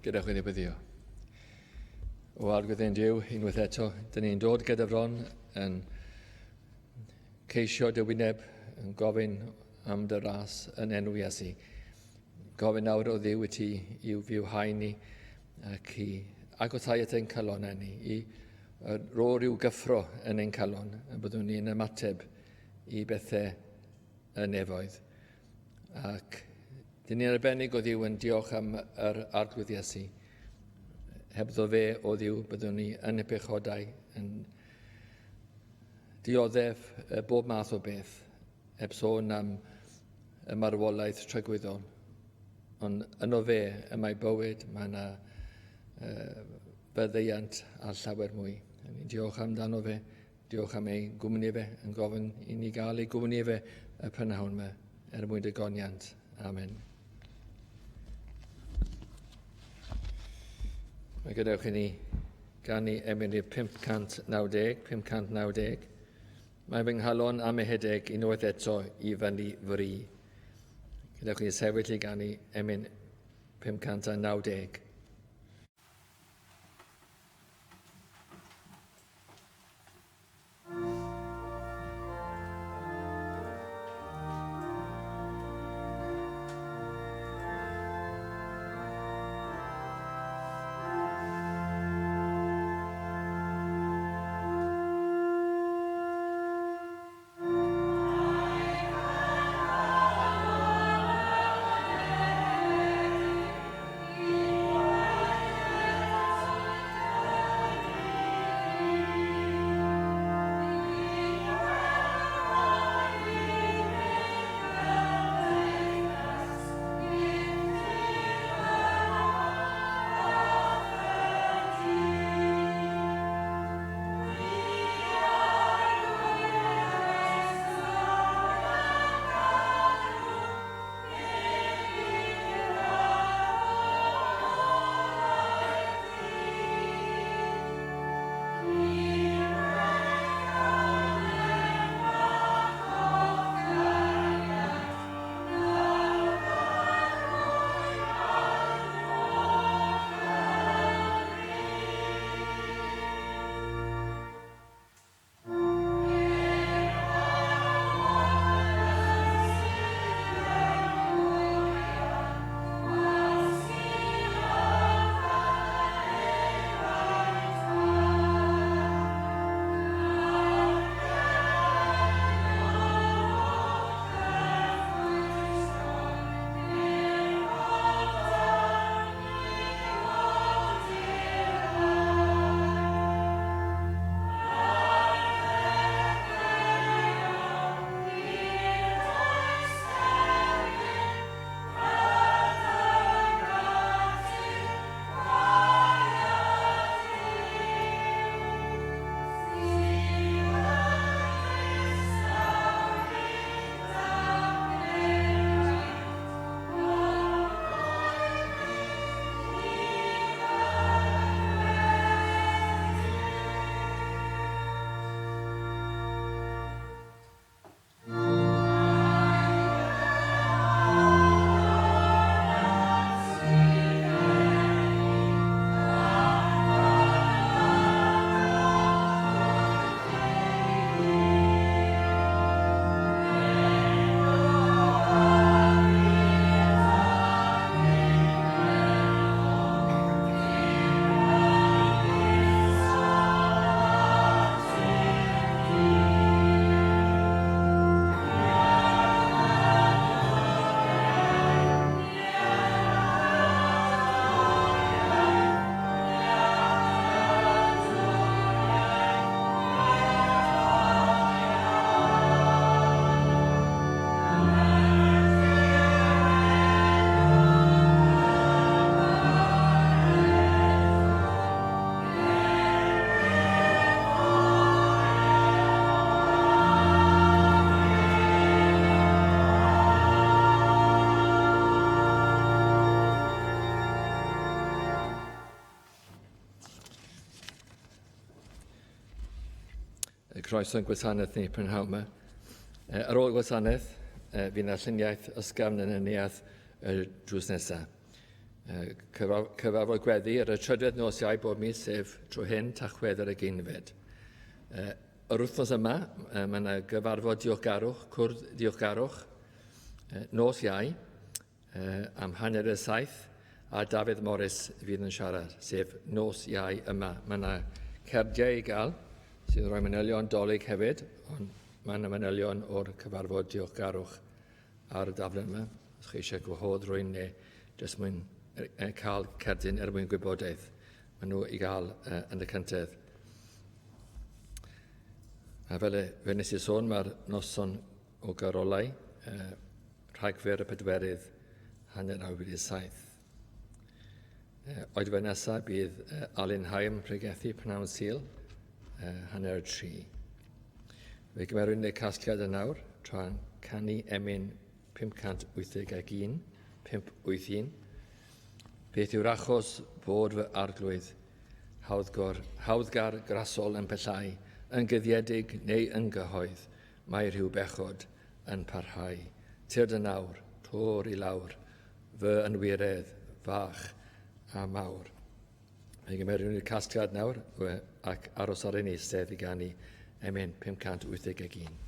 Gadewch i ni weddio. O Arglwydd ein Duw, unwaith eto, dyn ni'n dod gyda fron yn ceisio dy wyneb, yn gofyn am dy ras yn enw Iesu. Gofyn nawr o Dduw i ti i'w fywhau ni ac i agosau at ein calonau ni, i ro rhyw gyffro yn ein calon, y byddwn ni'n ymateb i bethau y nefoedd. Ac dyn ni'n arbennig o Dduw yn diolch am yr Arglwydd Iesu. Hebddo fe o Dduw byddwn ni yn y pechodau, yn dioddef bob math o beth, heb sôn am y marwolaeth tragwyddol. Ond yno fe y mae bywyd, mae yna uh, faddeuant a llawer mwy. Ni'n diolch amdano fe. Diolch am ei gwmni fe, yn gofyn i ni gael ei gwmni fe y prynhawn yma, er mwyn dy goniant. Amen. Mae gadewch i ni ganu emyn i'r 590, 590. Mae fy nghalon am ehedeg unwaith eto i fyny fri. Gadewch i ni sefyll i ganu emyn 590. Y croeso yn gwasanaeth ni prynhawn yma. Ar ôl y gwasanaeth, fydd yna lluniaeth ysgafn yn y neuadd y drws nesaf. Cyfarfod gweddi ar y trydedd nos Iau bob mis, sef tro hyn Tachwedd yr ugeinfed. Yr wythnos yma, mae yna gyfarfod diolchgarwch, cwrdd diolchgarwch, nos Iau, am 7:30, a Dafydd Morris fydd yn siarad, sef nos Iau yma. Mae yna cerdiau i gael, sydd yn rhoi manylion dolyg hefyd, ond mae yna manylion o'r cyfarfod diolchgarwch ar y daflen yma. Os chi eisiau gwahodd rwy'n neu jyst mwyn cael cerdyn er mwyn gwybodaeth, maen nhw i gael yn y cyntedd. A fel, e, fel nes i sôn, mae'r noson o garolau, Rhagfyr y pedwerydd, 7:30. Oedfa nesaf bydd Alun Haim pregethu pnawn Sul, 2:30. Fe gymerwn y casgliad yn awr tra'n canu emyn 581, 581. Beth yw'r achos bod fy arglwydd hawddgor, hawddgar grasol yn pellau, yn guddiedig neu yn gyhoedd, mae rhyw bechod yn parhau. Tyrd yn awr, tor i lawr, fy anwiredd fach a mawr. Fe gymerwn ni'r casgliad nawr ac aros ar ein eistedd i ganu emyn 581.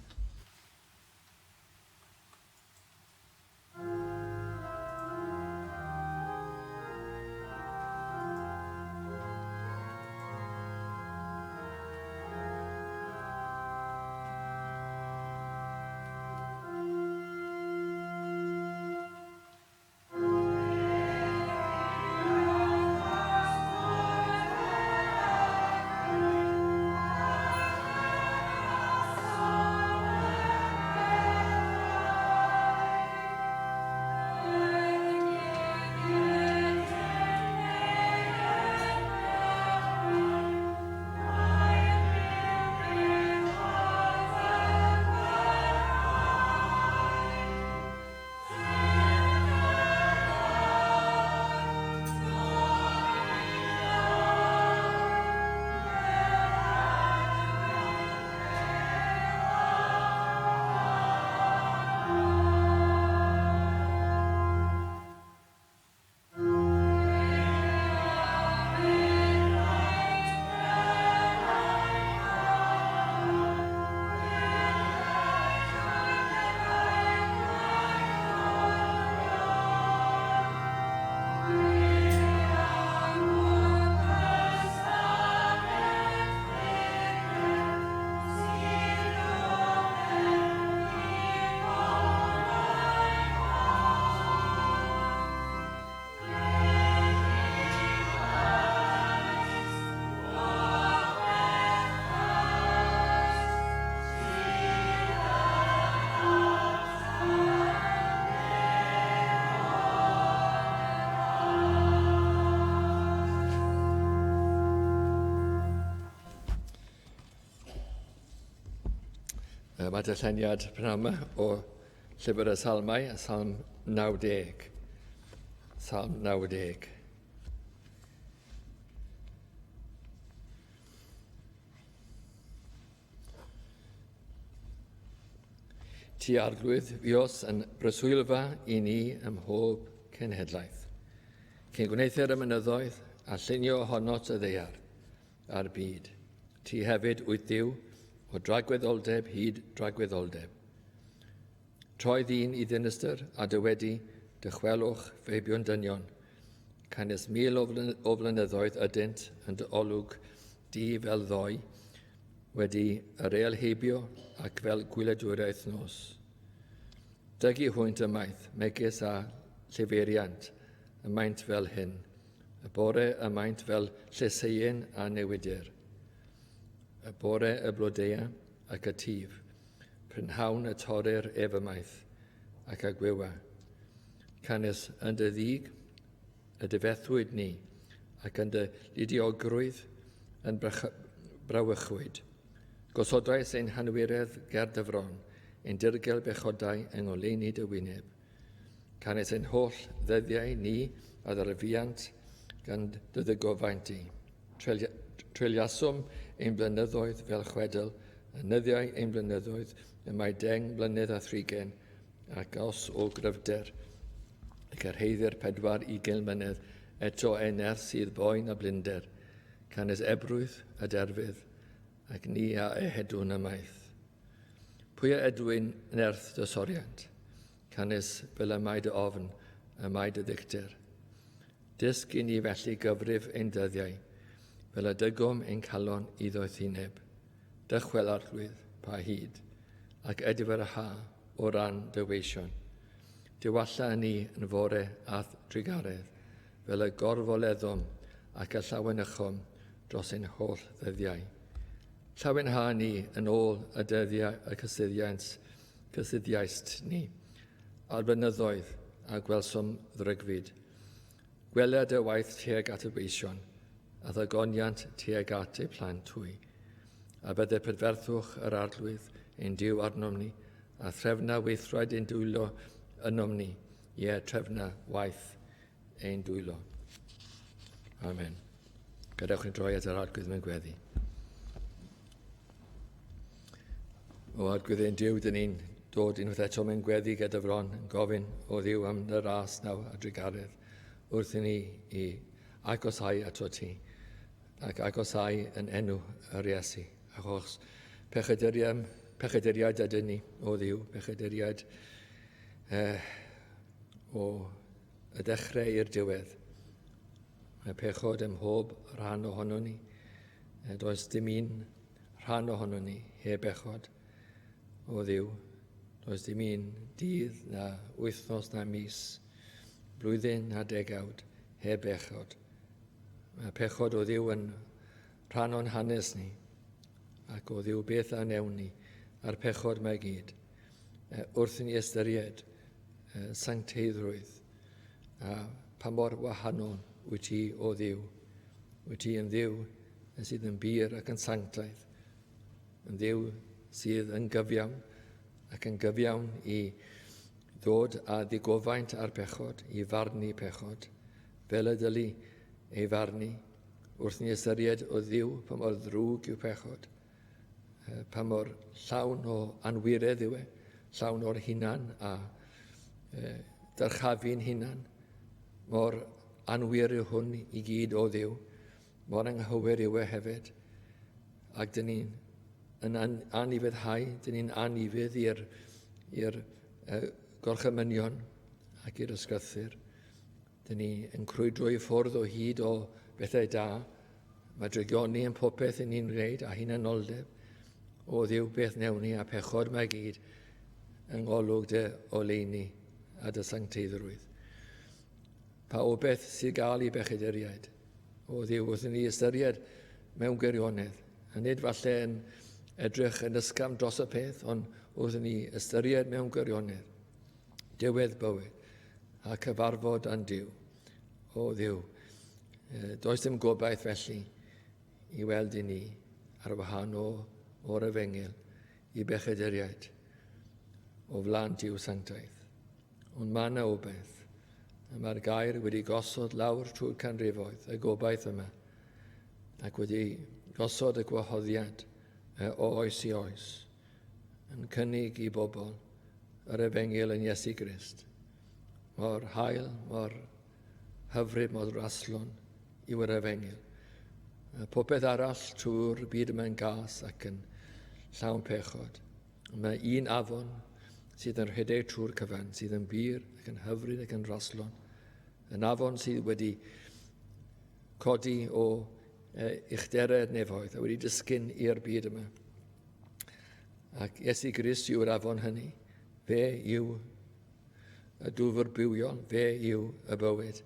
Mae darlleniad prynhawn yma o Llyfr y Salmau, Salm 90. Salm 90. Ti arglwydd fuos yn breswylfa i ni ym mhob cenhedlaeth. Cyn gwneuthur y mynyddoedd a llunio ohonot y ddaear a'r byd. Ti hefyd wyt Dduw o dragwyddoldeb hyd dragwyddoldeb. Troi ddyn i ddinistr a dywedi, dychwelwch feibion dynion. Canys mil o, o flynyddoedd ydynt yn dy olwg di fel ddoe, wedi yr el heibio ac fel gwyledwriaeth nos. Dygu hwynt ymaith, megis a llifeiriant, y maent fel hyn. Y bore y maent fel lleseuyn a newidir. Y bore y blodeua ac y tif. Prynhawn y torrir ef ymaith, ac a gwywa. Canys yn dy ddig y difethwyd ni, ac yn dy ludiogrwydd yn brawychwyd. Gosodais ein hanwiredd ger dy fron, ein dirgel bechodau yng ngoleuni dy wyneb. Canys ein holl ddyddiau ni a ddarfuant gan dy ddigofaint di. Treuliasom ein blynyddoedd fel chwedl, yn nyddiau ein blynyddoedd y mae 30 mlynedd, ac os o gryfder. Y cyrhaeddir 40 mlynedd, eto ei nerth sydd boen a blinder, canys ebrwydd a derfydd, ac ni a ehedwn ymaith. Pwy a edwyn nerth dy soriant? Canys fel y mae dy ofn, y mae dy ddicter. Dysg i ni felly gyfrif ein dyddiau, fel y dygom ein calon i ddoethineb. Dychwel, Arglwydd, pa hyd, ac edifar y ha o ran dy weision. Diwalla ni yn fore a'th drugaredd, fel y gorfoleddom ac y llawenychom dros ein holl ddyddiau. Llawenha ni yn ôl y dyddiau y cysuddiant, cysuddiaist ni, a'r blynyddoedd a gwelsom ddrygfyd. Gwela dy waith tuag at y weision, a ddygoniant tuag at eu plant hwy. A bydde prydferthwch yr Arglwydd ein Duw arnom ni, a threfna weithraid ein dwylo ynom ni, ie, trefna waith ein dwylo. Amen. Gadewch ni droi at yr Arglwydd mewn gweddi. O Arglwydd ein Duw, dyn ni'n dod unwaith eto mewn gweddi gyda fron yn gofyn o Dduw am dy ras nawr a drugaredd wrth i ni i agosau ato ti ac agosau yn enw yr Iesu. Achos pechaduriaid, pechaduriaid ydyn ni o Dduw, pechaduriaid eh, o y dechrau i'r diwedd. Mae pechod ym mhob rhan ohono ni. Does dim un rhan ohono ni heb bechod o Dduw. Does dim un dydd na wythnos na mis, blwyddyn na degawd heb bechod. Mae pechod o Dduw yn rhan o'n hanes ni, ac o Dduw beth a wnewn ni a'r pechod mae gyd. Wrth i ni ystyried sancteiddrwydd a pa mor wahanol wyt ti o Dduw. Wyt ti yn Dduw sydd yn bur ac yn sanctaidd, yn Dduw sydd yn gyfiawn ac yn gyfiawn i ddod â ddigofaint ar pechod, i farnu pechod, fel y dyli ei farnu, wrth ni ystyried o Dduw pa mor ddrwg yw pechod, pa mor llawn o anwiredd yw e, llawn o'r hunan a dyrchafu'n hunan, mor anwir yw hwn i gyd o Dduw. Mor anghywir yw e hefyd. Ac dyn ni'n yn an, anufuddhau, dyn ni'n anufudd i'r i'r uh, gorchymynion ac i'r ysgrythur. Dyn ni yn crwydro i ffwrdd o hyd o bethau da. Mae drygioni yn popeth yn ni'n wneud a hunanoldeb. O Dduw beth newn ni a pechod mae gyd yng ngolwg dy oleuni a dy sancteiddrwydd. Pa obaith sydd gael i bechaduriaid? O Dduw, wrth i ni ystyried mewn gwirionedd, a nid falle yn edrych yn ysgafn dros y peth, ond wrth i ni ystyried mewn gwirionedd, diwedd bywyd a cyfarfod â'n Duw. O Dduw, does dim gobaith felly i weld i ni ar wahân o, o'r efengyl i bechaduriaid o flaen Duw sanctaidd. Ond mae yna obaith. A mae'r gair wedi gosod lawr trwy'r canrifoedd y gobaith yma ac wedi gosod y gwahoddiad o oes i oes yn cynnig i bobl yr efengyl yn Iesu Grist. Mor hael, mor hyfryd, mor raslon yw yr efengyl. Popeth arall trwy'r byd yma'n gas ac yn llawn pechod. Mae un afon sydd yn rhedeg trwy'r cyfan, sydd yn bur ac yn hyfryd ac yn raslon. Yn afon sydd wedi codi o e, uchderau'r nefoedd a wedi disgyn i'r byd yma. Ac Iesu Grist yw'r afon hynny. Fe yw y dwfr bywiol, fe yw y bywyd.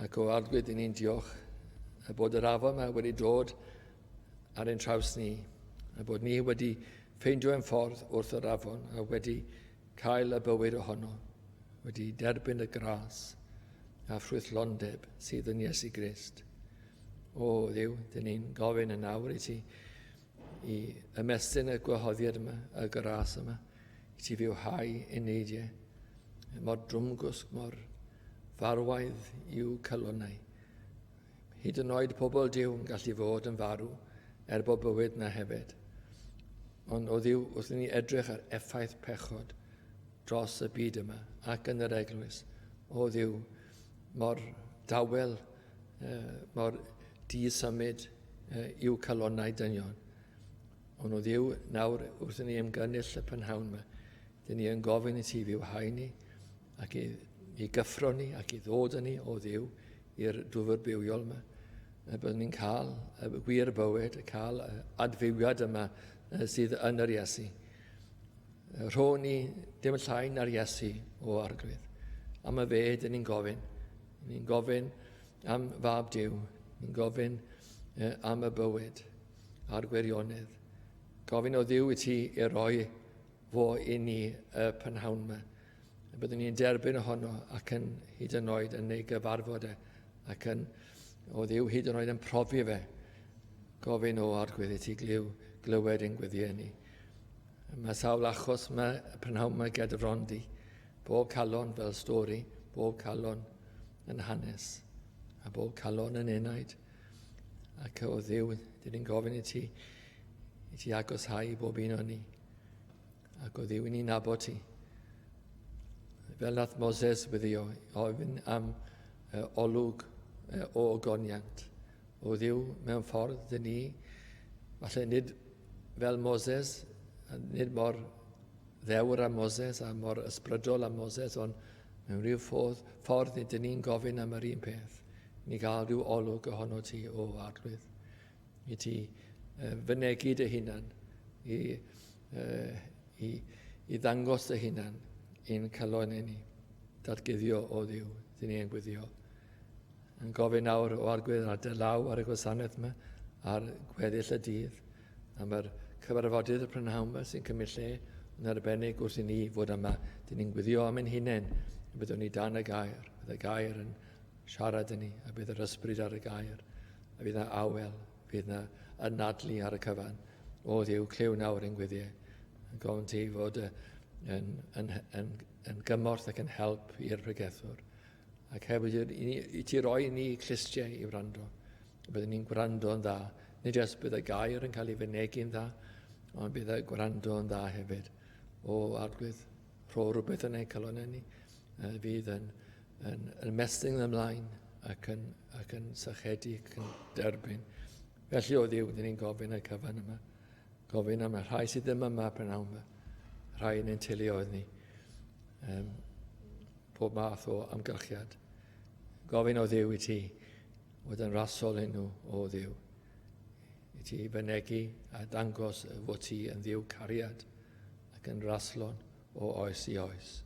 Ac o Arglwydd, i ni'n diolch y bod yr afon yma wedi dod ar ein traws ni, a bod ni wedi ffeindio ein ffordd wrth yr afon a wedi cael y bywyd ohono, wedi derbyn y gras a ffrwythlondeb sydd yn Iesu Grist. O Dduw, dyn ni'n gofyn yn awr i ti i ymestyn y gwahoddiad yma, y gras yma, i ti fywhau eneidiau, mor drwmgwsg, mor farwaidd i'w calonnau. Hyd yn oed pobl Duw yn gallu fod yn farw er bod bywyd na hefyd. Ond o Dduw, wrth i ni edrych ar effaith pechod dros y byd yma ac yn yr eglwys, o Dduw, mor dawel, mor di-symud i'w calonnau dynion. Ond o Dduw, nawr wrth i ni ymgynnull y prynhawn yma, dyn ni yn gofyn i ti fywhau ni ac i, i gyffro ni ac i ddod â ni o Dduw i'r dwfr bywiol yma. Y byddwn ni'n cael y gwir bywyd, cael y adfywiad yma sydd yn yr Iesu. Rho ni dim llai na'r Iesu o Arglwydd. Am y fe, dyn ni'n gofyn. Ni'n gofyn am fab Duw. Ni'n gofyn am y bywyd a'r gwirionedd. Gofyn o Dduw i ti i roi fo i ni y prynhawn yma. Y byddwn ni'n derbyn ohono ac yn hyd yn oed yn ei gyfarfod e ac yn o Dduw hyd yn oed yn profi fe. Gofyn o Arglwydd i ti glyw, glywed ein gweddiau ni. Mae sawl achos mae y prynhawn yma ger dy fron di. Bob calon fel stori, bob calon yn hanes, a bob calon yn enaid. Ac o Dduw, dyn ni'n gofyn i ti, i ti agoshau i bob un o'n ni. Ac o Dduw, i ni'n nabod ti. Fel nath Moses wyddio, ofyn am olwg o ogoniant. O Dduw, mewn ffordd, dyn ni, falle nid fel Moses, nid mor ddewr â Moses a mor ysbrydol â Moses, ond mewn rhyw ffordd, ffordd nid dyn ni'n gofyn am yr un peth. Ni gael rhyw olwg ohono ti, o Arglwydd. I ti fynegi dy hunan, i, i, i ddangos dy hunan i'n calonau ni. Datguddio o Dduw, dyn ni'n gwyddio. Yn gofyn nawr o Arglwydd ar dy law ar y gwasanaeth yma, ar gweddill y dydd, am yr cyfarfodydd y prynhawn yma sy'n cymryd lle, yn arbennig wrth i ni fod yma. Dyn ni'n gwyddio am ein hunain, y byddwn ni dan y gair, bydd y gair yn siarad yn ni, a bydd yr ysbryd ar y gair, a fydd yna awel, fydd yna anadlu ar y cyfan. O Dduw, clyw nawr ein gwyddiau. Yn gofyn ti fod yn, yn, yn, yn gymorth ac yn help i'r pregethwr. Ac hefyd i, ni, i ti roi ni clustiau i wrando. Byddwn ni'n gwrando yn dda. Nid jyst bydd y gair yn cael ei fynegi'n dda, ond bydd y gwrando yn dda hefyd. O Arglwydd, rho rhywbeth yn ein calonnau ni, fydd yn, yn, yn mestyn ymlaen ac yn, ac yn sychedu ac yn derbyn. Felly o Dduw, dyn ni'n gofyn y cyfan yma. Gofyn am y rhai sydd ddim yma prynhawn yma, rhai yn ein teuluoedd ni. Um, pob math o amgylchiad. Gofyn o Dduw i ti fod yn rasol i nhw, o Dduw. I ti fynegi a dangos fod ti yn Dduw cariad ac yn raslon o oes i oes.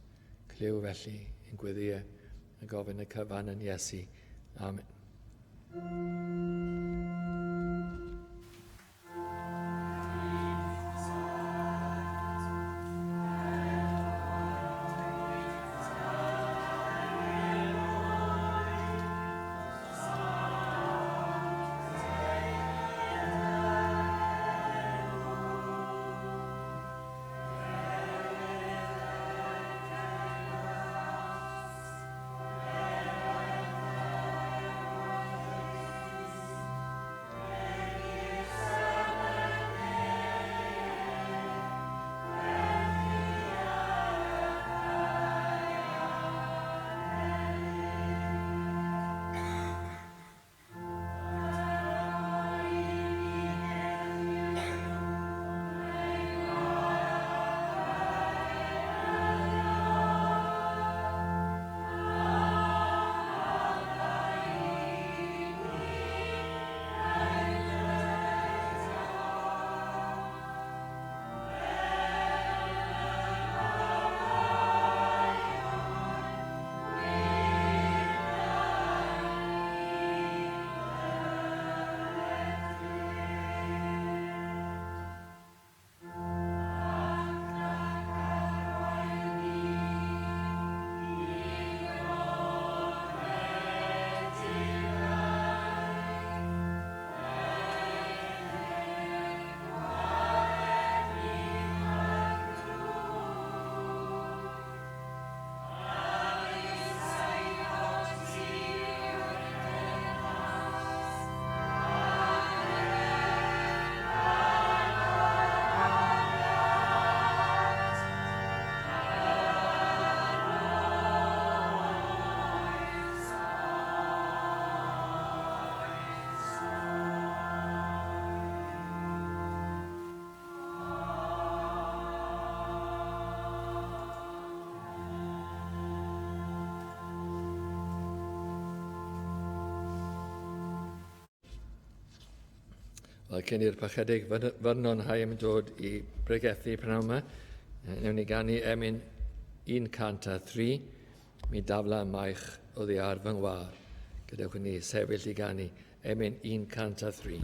Clyw felly yn gweddiau a gofyn y cyfan yn Iesu. Amen. Wel, cyn i'r Parchedig Vernon Haim dod i bregethu prynhawn yma, newn ni ganu emyn 103, mi dafla maich oddi ar fy ngwar. Gadewch i ni sefyll i ganu emyn 103.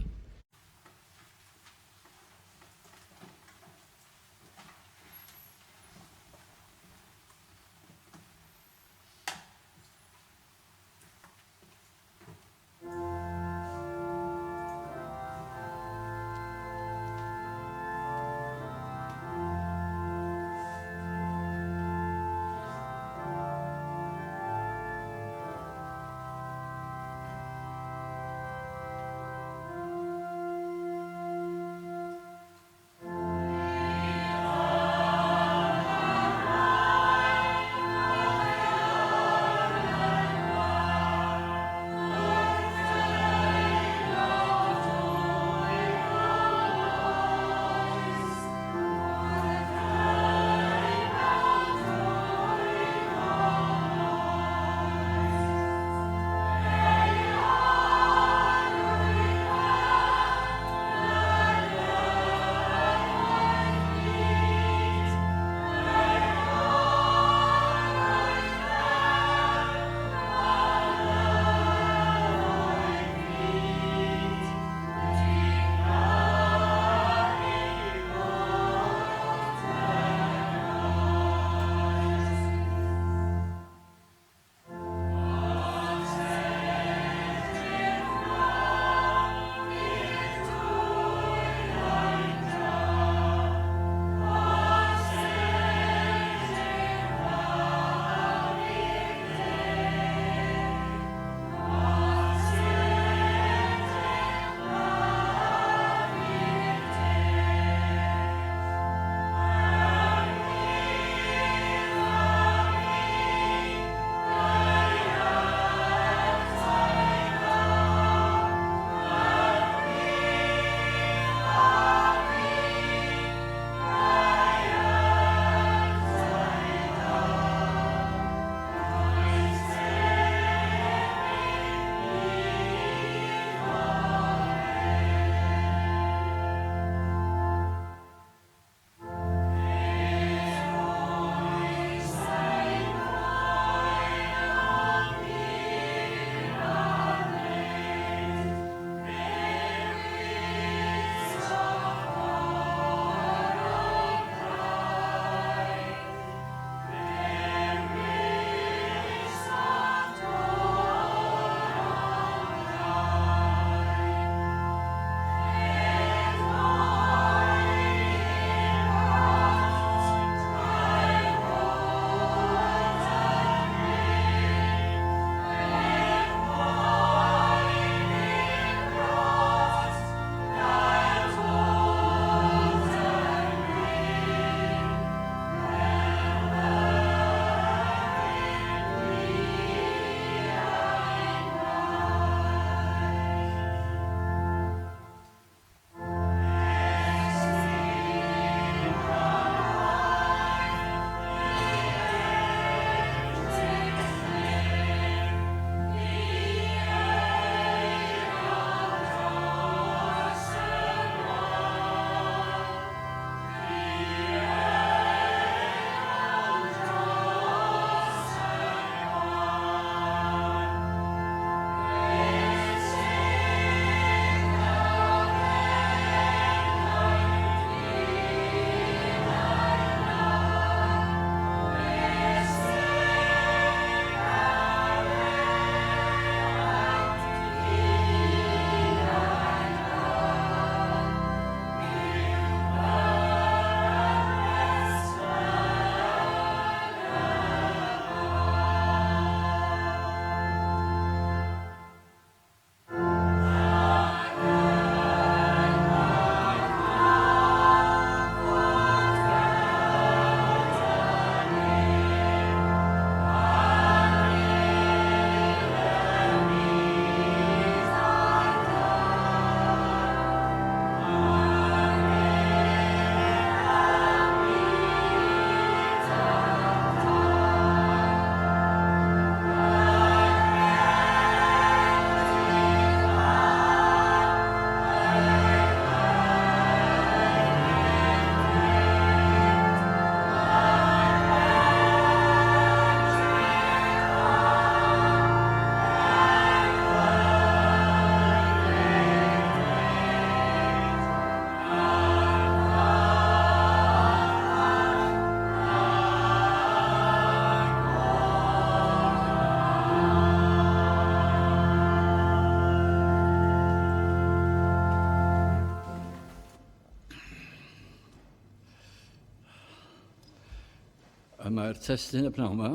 Mae'r testun y pnawn yma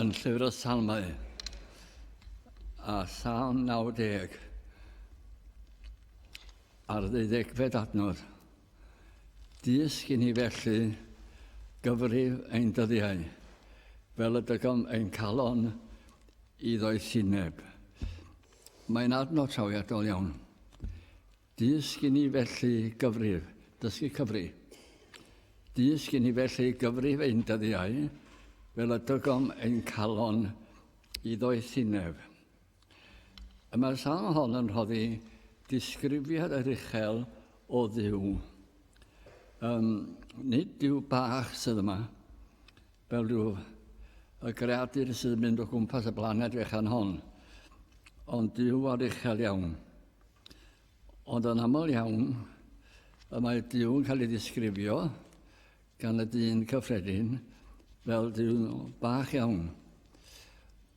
yn llyfr y Salmau a Salm 90 ar ddeuddegfed adnod. Dysg i ni felly gyfrif ein dyddiau, fel y dygom ein calon i ddoethineb. Mae'n adnod trawiadol iawn. Dysg i ni felly gyfrif, dysgu cyfri. Dysg i ni felly gyfrif ein dyddiau, fel y dygom ein calon i ddoethineb. Y mae'r salm hon yn rhoddi disgrifiad yr uchel o Dduw. Um, nid Duw bach sydd yma, fel rhyw y greadur sydd yn mynd o gwmpas y blaned fechan hon, ond Duw ar uchel iawn. Ond yn aml iawn, y mae Duw yn cael ei ddisgrifio gan y dyn cyffredin fel Duw bach iawn.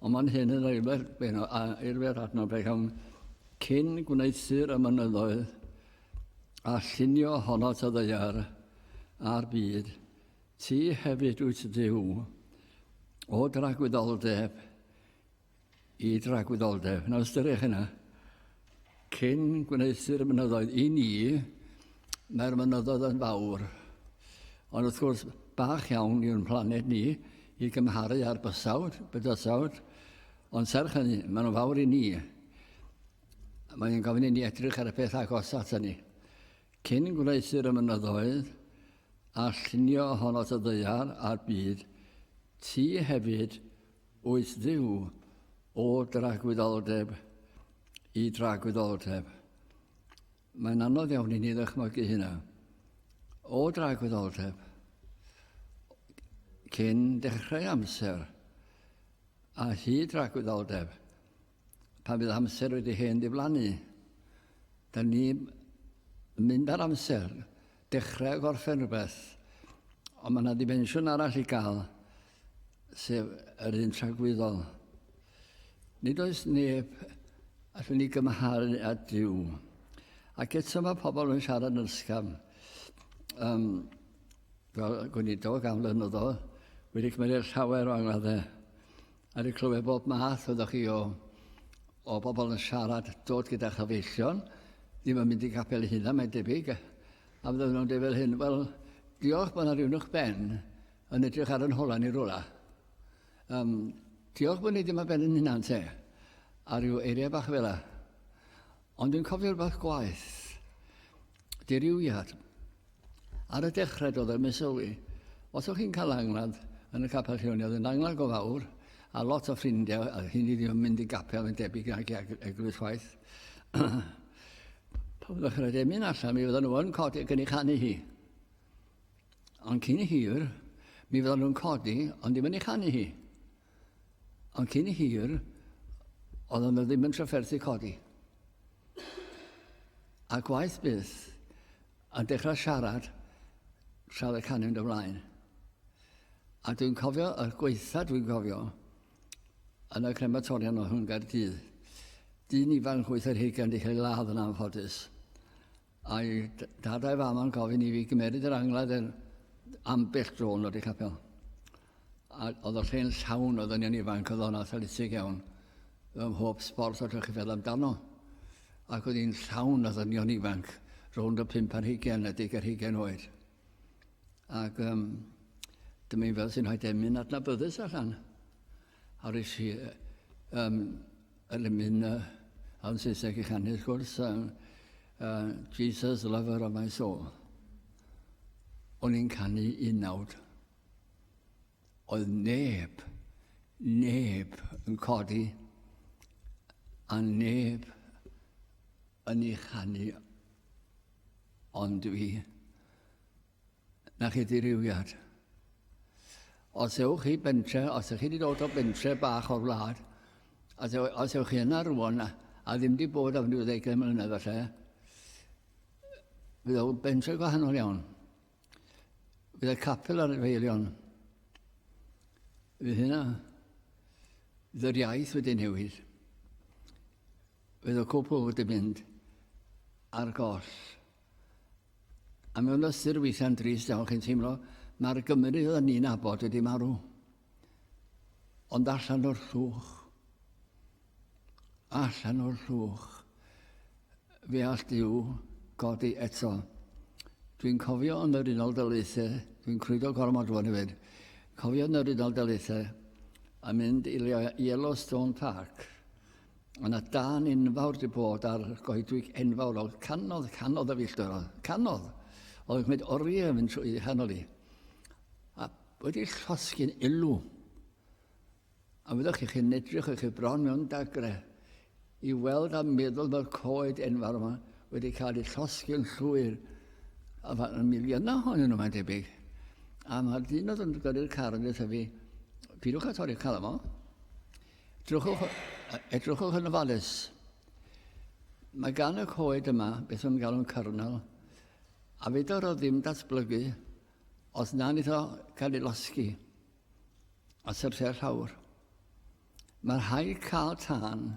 Ond mae'n hyn yn eilfer adnod fe iawn, cyn gwneuthur y mynyddoedd a llunio honot y ddaear a'r byd, ti hefyd wyt Dduw o dragwyddoldeb i dragwyddoldeb. Nawr ystyriwch hynna. Cyn gwneuthur y mynyddoedd i ni, mae'r mynyddoedd yn fawr. Ond wrth gwrs, bach iawn yw'n planed ni i gymharu â'r bysawd, bydysawd. Ond serch hynny, maen nhw'n fawr i ni. Mae'n gofyn i ni edrych ar y peth agos at ni. Cyn gwneuthur y mynyddoedd, a llunio ohonot y ddaear a'r byd, ti hefyd Wyt Dduw o dragwyddoldeb i dragwyddoldeb. Mae'n anodd iawn i ni ddychmygu hynna. O dragwyddoldeb, cyn dechrau amser, a hyd dragwyddoldeb, pan fydd amser wedi hen ddiflannu, da ni mynd ar amser, dechrau a gorffen rhywbeth, ond mae yna ddimensiwn arall i gael, sef yr un tragwyddol. Nid oes neb allwn ni gymharu â Duw. Ac eto mae pobl yn siarad yn ysgafn. Um, fel gweinidog am flynyddoedd, wedi cymryd llawer o angladdau. A wedi clywed bob math oeddech chi o, o bobl yn siarad, dod gyda chyfeillion, ddim yn mynd i gapel eu hunan, mae'n debyg. A fydden nhw'n dweud fel hyn, wel, diolch bod yna rhywun uwch ben yn edrych ar yn hola ni rwla. Um, diolch bod ni ddim ar ben yn hunan te, a rhyw eiriau bach fel la. Ond dwi'n cofio rhywbeth gwaith, dirywiad. Ar y dechrau doedd yn sylwi, os o'ch chi'n cael angladd yn y capel lle o'n i, oedd yn angladd go fawr, a lot o ffrindiau, a hynny ddim yn mynd i gapel yn debyg nag i eglwys chwaith. Pan fyddwch chi'n rhaid emyn allan, mi fydden nhw yn codi ac yn ei chanu hi. Ond cyn hir, mi fyddan nhw'n codi, ond ddim yn ei chanu hi. Ond cyn hir, oedden nhw ddim yn trafferthu codi. A gwaith byth, a dechrau siarad tra oedd y canu'n ymlaen. A dwi'n cofio, y gweitha dwi'n cofio, yn y crematorium o hwn Gaerdydd, dyn ifanc wyth ar hugain wedi cael ei ladd yn anffodus. A'i dad a'i fam yn gofyn i fi gymeryd yr angladd er ambell dro yn dod i capel. A oedd y lle'n llawn o ddynion ifanc, oedd o'n athletig iawn, ym mhob sbort allwch chi feddwl amdano. Ac oedd hi'n llawn o ddynion ifanc, rownd y 5 ar hugain a 10 ar hugain oed. Ac um, dyma i'n fel sy'n rhaid emyn adnabyddus allan. A rhys i um, yr emyn uh, yn Saesneg i chanu, wrth gwrs, uh, uh, Jesus, lover of my soul. O'n i'n canu unawd. Oedd neb, neb yn codi a neb yn ei chanu ond dwi. Na chi ddirywiad. Os ewch chi bentre, os ydych chi wedi dod o bentre bach o'r wlad, os, ew, os ewch chi yna rwan a, a ddim wedi bod am ryw ddeugain mlynedd falle, fydd o'n bentre gwahanol iawn. Fydd y capel ar y feilion. Fydd hynna, fydd yr iaith wedi newid. Fydd y cwpl wedi mynd ar goll. A mewn ystyr weithiau'n drist iawn, chi'n teimlo Mae'r Gymru oedden ni'n nabod wedi marw. Ond allan o'r llwch, allan o'r llwch, fe all Duw godi eto. Dwi'n cofio yn yr Unol Daleithiau, dwi'n crwydro gormod rwan hefyd, cofio yn yr Unol Daleithiau a mynd i Yellowstone Park. Yna dan enfawr wedi bod ar goedwig enfawr o canodd, canodd o filltiroedd, canodd. Oedd yn gwneud oriau yn mynd trwy chanol i. A wedi llosgi'n ilw. A fyddwch chi, chi'n edrych o'ch chi bron mewn dagre i weld a meddwl mae'r coed enfawr yma wedi cael eu llosgi'n llwyr. A mae'n miliynau ohonyn nhw, mae'n debyg. A mae'r dyn oedd yn gyrru'r car yn dweud fi, pidwch â torri'r car yma. Edrychwch, edrychwch yn ofalus. Mae gan y coed yma, beth o'n galw'n cyrnel, a fedar o ddim datblygu os na wneith o cael ei losgi a syrthio'r llawr. Mae rhaid cael tân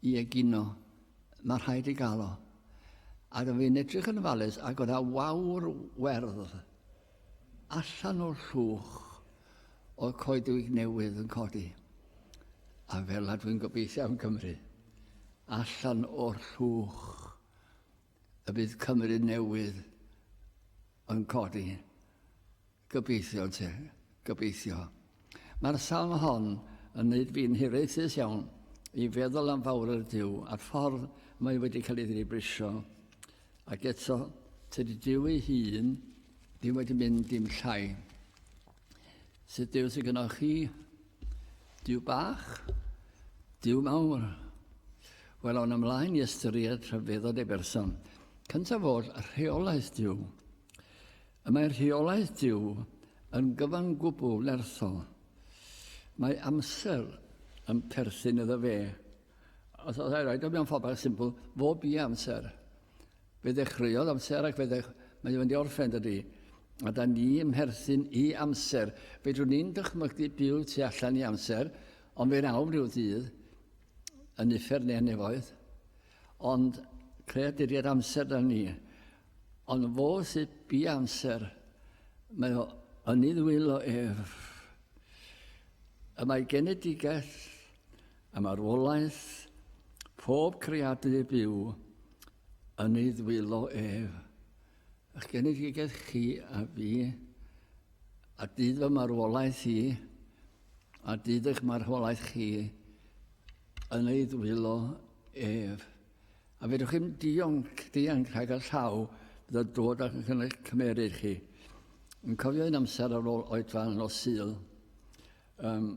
i egino. Mae rhaid i gael o. A dw fi'n edrych yn ofalus ac oedd a wawr werdd allan o'r llwch o'r coedwig newydd yn codi. A fel a dwi'n gobeithio am Cymru, allan o'r llwch y bydd Cymru newydd yn codi. Gobeithio te, gobeithio. Mae'r salm hon yn wneud fi'n hiraethus iawn i feddwl am fawr Duw a'r ffordd mae wedi cael ei ddibrisio. Ac eto, tydi Duw ei hun ddim wedi mynd dim llai. Sut Duw sydd gynnwch chi? Duw bach? Duw mawr? Wel, awn ymlaen i ystyried rhyfeddod ei berson. Cyntaf oll, rheolaeth Duw. Y mae rheolaeth Duw yn gyfan gwbl nerthol. Mae amser yn perthyn iddo fe. Os oes rhaid o mewn ffordd bach simple, fo bu amser. Fe ddechreuodd amser ac fe ddech, mae o'n mynd i orffen dydy. A da ni yn perthyn i amser. Fedrwn ni'n dychmygu byw tu allan i amser, ond fe'n awr rhyw ddydd yn uffern neu yn nefoedd. Ond creaduriaid amser da ni. Ond fo sydd bu amser, mae o yn ei ddwylo ef. Y mae genedigaeth a marwolaeth pob creadur byw yn ei ddwylo ef. Ych genedigaeth chi a fi, a dydd fy marwolaeth i, a dydd eich marwolaeth chi, yn ei ddwylo ef. A fedrwch chi'm dionc, dianc rhag y llaw fydd yn dod ac yn eich cymeryd chi. Yn cofio un amser ar ôl oedfa nos Sul, um,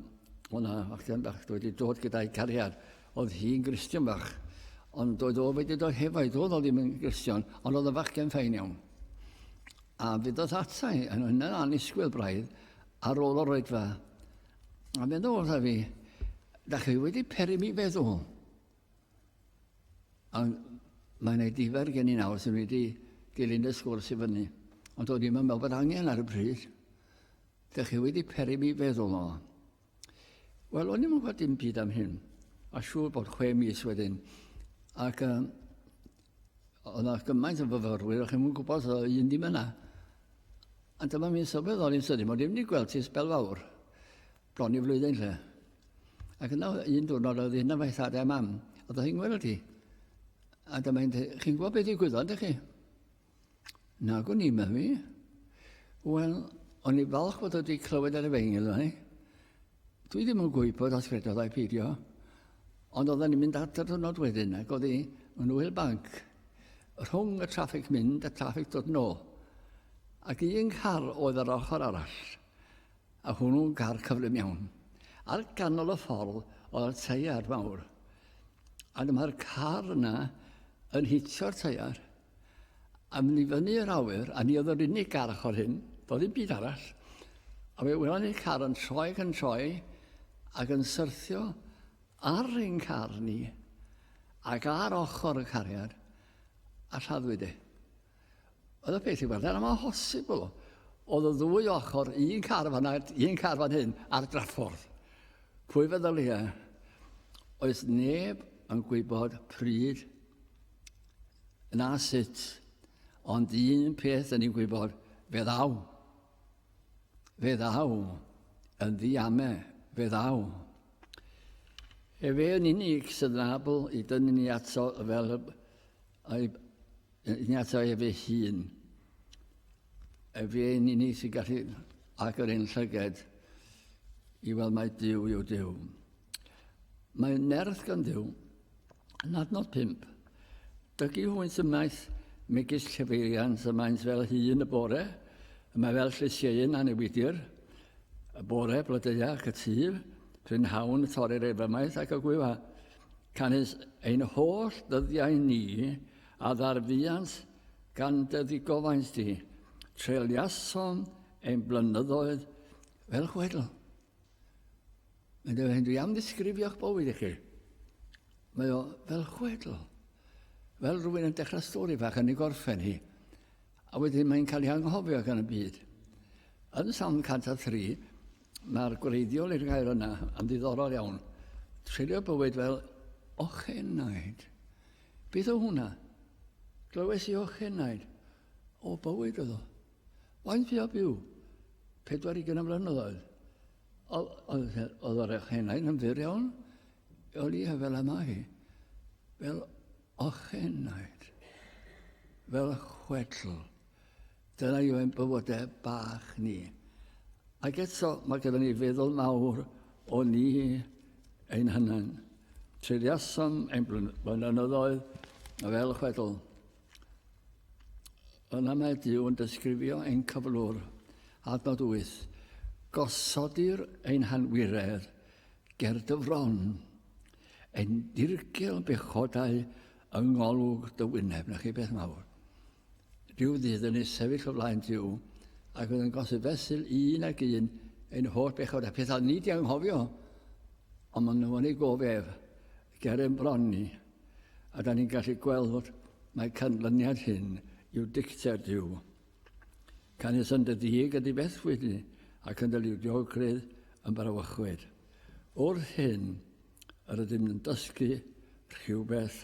o'na fachgen bach wedi dod gyda'i cariad. Oedd hi'n Gristion bach, ond doedd o wedi dod hefo i, doedd o ddim yn Gristion, ond oedd yn fachgen ffain iawn. A fyddodd ata i, yn hynny'n annisgwyl braidd, ar ôl o'r oedfa. A meddwl wrtha fi, da chi wedi peri mi feddwl. Ond mae'n ei difer gen i nawr sy'n wedi dilyn y sgwrs i fyny. Ond doedd ddim yn meddwl bod angen ar y pryd. Dych chi wedi peri mi feddwl o. Wel, o'n i'n gwybod dim byd am hyn. A siŵr bod chwe mis wedyn. Ac um, oedd yna gymaint o fyfyrwyr, o'ch chi'n gwybod oedd un ddim yna. A dyma mi'n sylweddoli'n sydyn, bod ddim wedi gweld ti sbel fawr. Bron i flwyddyn lle. Ac yna un diwrnod oedd un o'r thad a mam, oedd hi'n gweld hi. A dyma hi'n dweud, chi'n gwybod beth ddigwyddodd, ydych chi? Na, gwn i, meddwl fi. Wel, o'n i falch bod wedi clywed ar y efengyl yna. Dwi ddim yn gwybod os credodd ai peidio, ond oedden ni'n mynd adre diwrnod wedyn ac oedd hi yn wyl banc rhwng y traffig mynd a traffig dod nôl. Ac un car oedd ar ochr arall. A hwnnw'n gar cyflym iawn. Ar ganol y ffordd oedd y teiar mawr. A dyma'r car yna yn hitio'r teiar a mynd i fyny yr awyr, a ni oedd yr unig gar ochr hyn, doedd ddim byd arall. A fe welon ni'r car yn troi ac yn troi ac yn syrthio ar ein car ni ac ar ochr y cariad a lladdwyd e. Oedd y peth i weld yn amhosibl. Oedd y ddwy ochr, un car fan un car fan hyn, ar draffordd. Pwy feddylia? Oes neb yn gwybod pryd na sut, ond un peth yn ni'n gwybod, fe ddaw. Fe ddaw, yn ddiame, fe ddaw. Efe yn unig sydd yn abl i dynnu ni ato fel y, ni ato efe hun. Efe yn unig sy'n gallu agor ein llyged i weld mai Duw yw Duw. Mae nerth gan Dduw yn adnod 5. Dygu hwynt ymaith megis llefeiriant y maent fel hun y bore, y mae fel llysieuyn a newidir, y bore blodeuach y tyf, prynhawn y torrir ef ymaith ac y gwywa. Canys ein holl ddyddiau ni a ddarfuant gan dy ddigofaint di, treuliasom ein blynyddoedd fel chwedl. Mae'n dweud, dwi am ddisgrifio'ch bywyd i chi. Mae o fel chwedl. Fel rhywun yn dechrau stori fach yn ei gorffen hi. A wedyn mae'n cael ei anghofio gan y byd. Yn Salm 103, mae'r gwreiddiol i'r gair yna yn ddiddorol iawn. Treulio bywyd fel ochenaid. Beth o hwnna? Glywes i ochenaid. O bywyd oedd o. Faint fi o byw? 40 o flynyddoedd. Oedd yr ochenaid yn fyr iawn. O'n i fel yma hi. Fel ochenaid. Fel chwedl. Dyna yw ein bywydau bach ni. Ac eto, mae gyda ni feddwl mawr o ni ein hunain. Treuliasom ein blynyddoedd fel chwedl. Yna mae Duw yn disgrifio ein cyflwr, adnod 8, Gosodir ein hanwiredd ger dy fron, ein dirgel bechodau yng ngolwg dy wyneb. Na chi beth mawr. Rhyw ddydd yn ei sefyll o flaen Duw ac fydd yn gosod fesul un ac un ein holl bechodau. Pethau ni di anghofio, ond maen nhw yn ei gof ef ger ein bron ni. A da ni'n gallu gweld mae canlyniad hyn yw dicter Duw. Canys yn dy ddig y difethwyd ni, ac yn dy liwdiogrwydd yn brawychwyd. Wrth hyn, yr ydym yn dysgu rhywbeth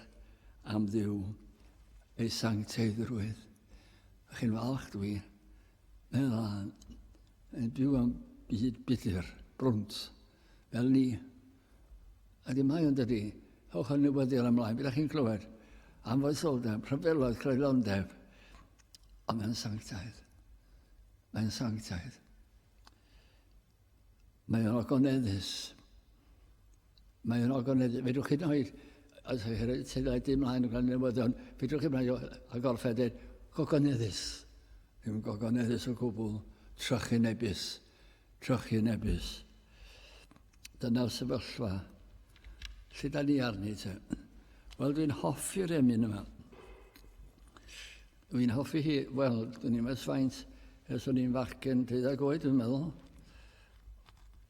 am Dduw, ei sancteiddrwydd. A chi'n falch dwi, mae'n lân, yn byw am byd budr, brwnt, fel ni. Ydy mae o'n dydy. Rhowch y newyddion ymlaen, byddwch chi'n clywed am foesoldeb, rhyfeloedd, creulondeb. Ond mae'n sanctaidd. Mae'n sanctaidd. Mae'n ogoneddus. Mae'n ogoneddus. Fedrwch chi'n oed, os ydych chi'n teledu ymlaen yn cael newyddion, fedrwch chi'n ymlaen a gorffen dweud, gogoneddus. Ddim gogoneddus o gwbl, trychinebus. Trychinebus. Dyna'r sefyllfa. Lle da ni arni te? Wel, dwi'n hoffi'r emyn yma. Dwi'n hoffi hi, wel, dwi'n i'n faint ers o'n i'n fachgen 12 oed, dwi'n meddwl.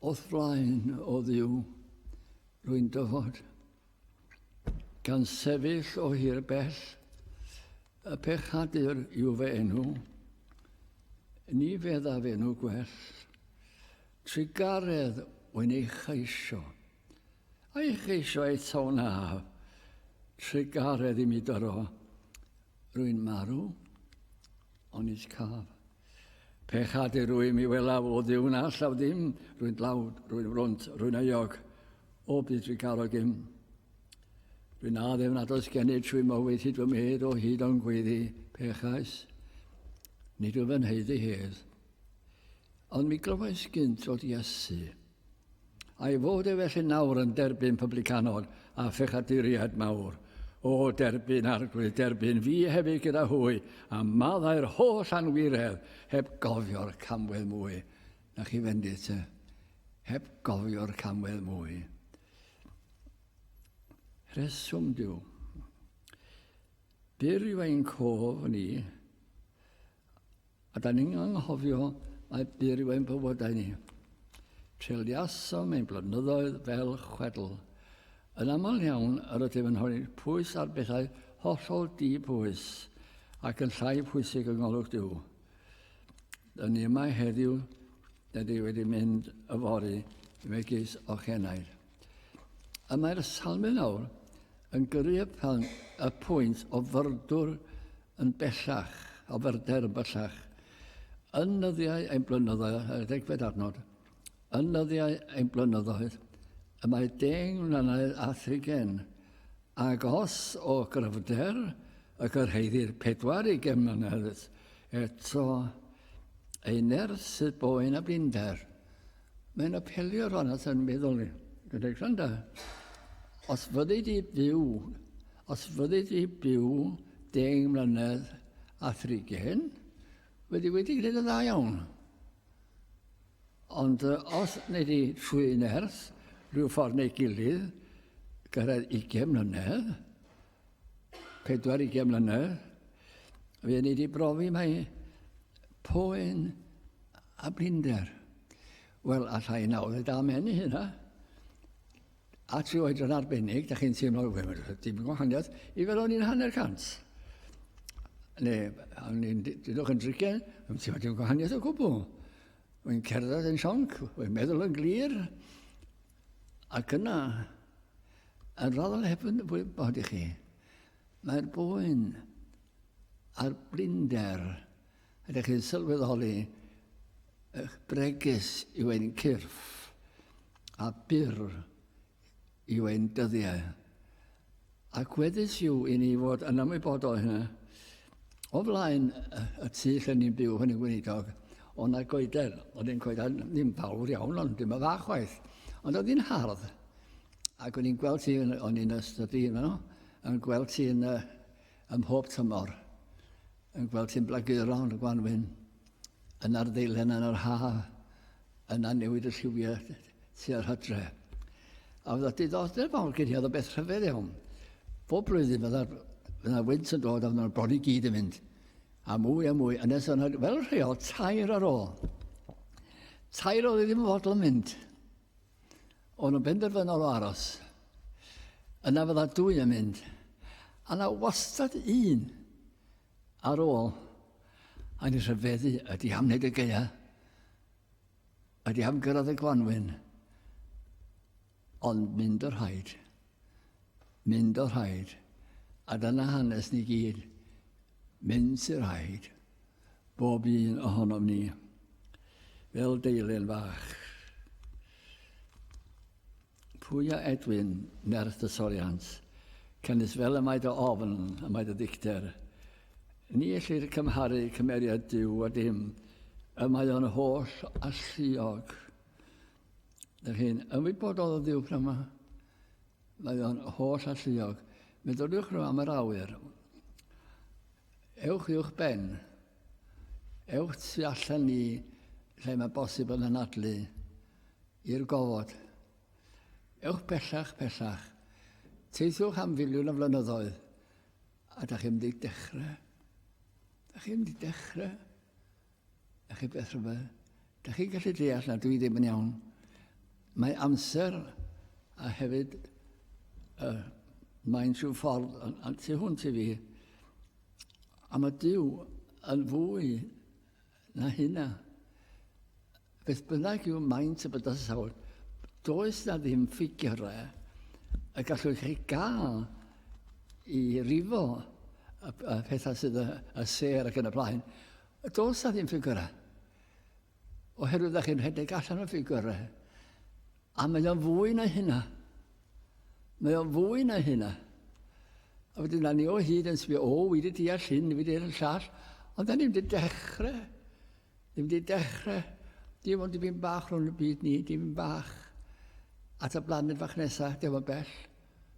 O'th flaen o Dduw, rwy'n dyfod. Gan sefyll o hir bell, y pechadur yw fy enw. Ni feddaf enw gwell. Trugaredd wy'n ei cheisio. A'i cheisio eto wnaf. Trugaredd i mi dyro. Rwy'n marw, ond nis caf. Pechadur rwy mi welaf o Dduw na allaf ddim. Rwy'n dlawd, rwy'n frwnt, rwy'n euog. O byd trugarog im. Rwy'n addef nad oes gennyf trwy mywyd hyd fy medd o hyd o'n gweiddi pechais. Nid wyf yn haeddu hedd. Ond mi glywais gynt fod Iesu, a'i fod e felly nawr yn derbyn publicanod a phechaduriaid mawr. O, derbyn, Arglwydd, derbyn fi hefyd gyda hwy, a maddau'r holl anwiredd, heb gofio'r camwedd mwy. Na chi fendith te, heb gofio'r camwedd mwy. Rheswm Duw. Byr yw ein cof ni, A da ni'n anghofio mai byr yw ein bywydau ni. Treuliasom ein blynyddoedd fel chwedl. Yn aml iawn yr ydym yn rhoi pwys ar bethau hollol di-bwys ac yn llai pwysig yng ngolwg Duw. Dyn ni yma heddiw, dyn ni wedi mynd yfory megis ochenaid. Y mae'r salmydd nawr yn gyrru y, pan, y pwynt o fyrdwr yn bellach, o fyrder yn bellach. Yn nyddiau ein blynyddoedd, y degfed adnod, yn nyddiau ein blynyddoedd, y mae deng mlynedd a thrigen, ac os o gryfder y cyrhaeddir 40 mlynedd, eto ei nerth sydd boen a blinder. Mae'n apelio rhan at yn meddwl ni. Gyda gwrando, os fyddi di byw, os fyddi di byw deng mlynedd a thrigen, fyddi wedi gwneud yn dda iawn. Ond os wnei di trwy nerth, rhyw ffordd neu gilydd, gyrraedd 20 mlynedd, 40 mlynedd, fe wnei di brofi mai poen a blinder. Wel, allai nawr ddweud amen i hynna. A trwy oedran arbennig, da chi'n teimlo, wel, dim gwahaniaeth, i fel o'n i'n hanner cant. Neu, o'n i'n dydwch yn drigen, yn teimlo dim gwahaniaeth o gwbl. Wy'n cerdded yn sionc, wy'n meddwl yn glir. Ac yna, yn raddol heb yn wybod i chi, mae'r boen a'r blinder Ydych chi'n sylweddoli eich bregus yw ein cyrff a byr yw ein dyddiau. A gweddus yw i ni fod yn ymwybodol hynna. O flaen y tŷ lle ni'n byw hynny gweinidog, o na goeden, oedd hi'n coeden ddim fawr iawn, ond dim yn fach chwaith. Ond oedd hi'n hardd. Ac o'n i'n gweld ti, o'n i'n ystod i yno, yn gweld ti yn, ym mhob tymor. Yn gweld ti'n blaguro yn y gwanwyn, yna'r ddeilen yn yr haf, yna newid y lliwiau tua'r hydre. A fydda diddordeb mawr gen i, oedd o beth rhyfedd iawn. Bob blwyddyn fydda'r fydda wynt yn dod a fydda'r bron i gyd yn mynd. A mwy a mwy, a nes yna, fel rheol, tair ar ôl. Tair oedd ddim yn fodlon mynd. O'n nhw'n benderfynol o aros. Yna fydda dwy yn mynd. A na wastad un ar ôl. A ni'n rhyfeddu, ydy am wneud y gaea? Ydy am gyrraedd y gwanwyn? Ond mynd o rhaid. Mynd o rhaid. A dyna hanes ni gyd. Mynd sy'n rhaid. Bob un ohonom ni. Fel deilyn fach. Pwy a Edwin nerth dy soriant, canys fel y mae dy ofn, y mae dy ddicter. Ni ellir cymharu cymeriad Duw â dim, y mae o'n holl alluog. Dych chi'n ymwybodol o Dduw pnawn 'ma? Mae o'n holl alluog. Meddyliwch nhw am yr awyr. Ewch uwch ben. Ewch tu allan i lle mae bosib yn anadlu i'r gofod. Ewch bellach, pellach. Teithiwch am filiwn o flynyddoedd a da chi'n mynd i dechrau. Da chi'n mynd i dechrau. Da chi beth rhywbeth. Da chi'n gallu deall na dwi ddim yn iawn. Mae amser a hefyd uh, mae'n rhyw ffordd yn, yn tu hwnt i fi. A mae Duw yn fwy na hynna. Beth bynnag yw maint y bydysawd, does na ddim ffigurau y gallwch chi gael i rifo y, y pethau sydd y, y sêr ac yn y blaen. Does na ddim ffigurau. Oherwydd da chi'n rhedeg allan o ffigurau. A mae o'n fwy na hynna. Mae o'n fwy na hynna. A wedyn, da ni o hyd yn sbio, o, wi wedi deall hyn, wi wedi deall y llall. Ond da ni'n wedi dechrau. Ddim wedi dechrau. Dim ond dipyn bach rhwng y byd ni, dim bach at y blaned fach nesaf, dim ond bell.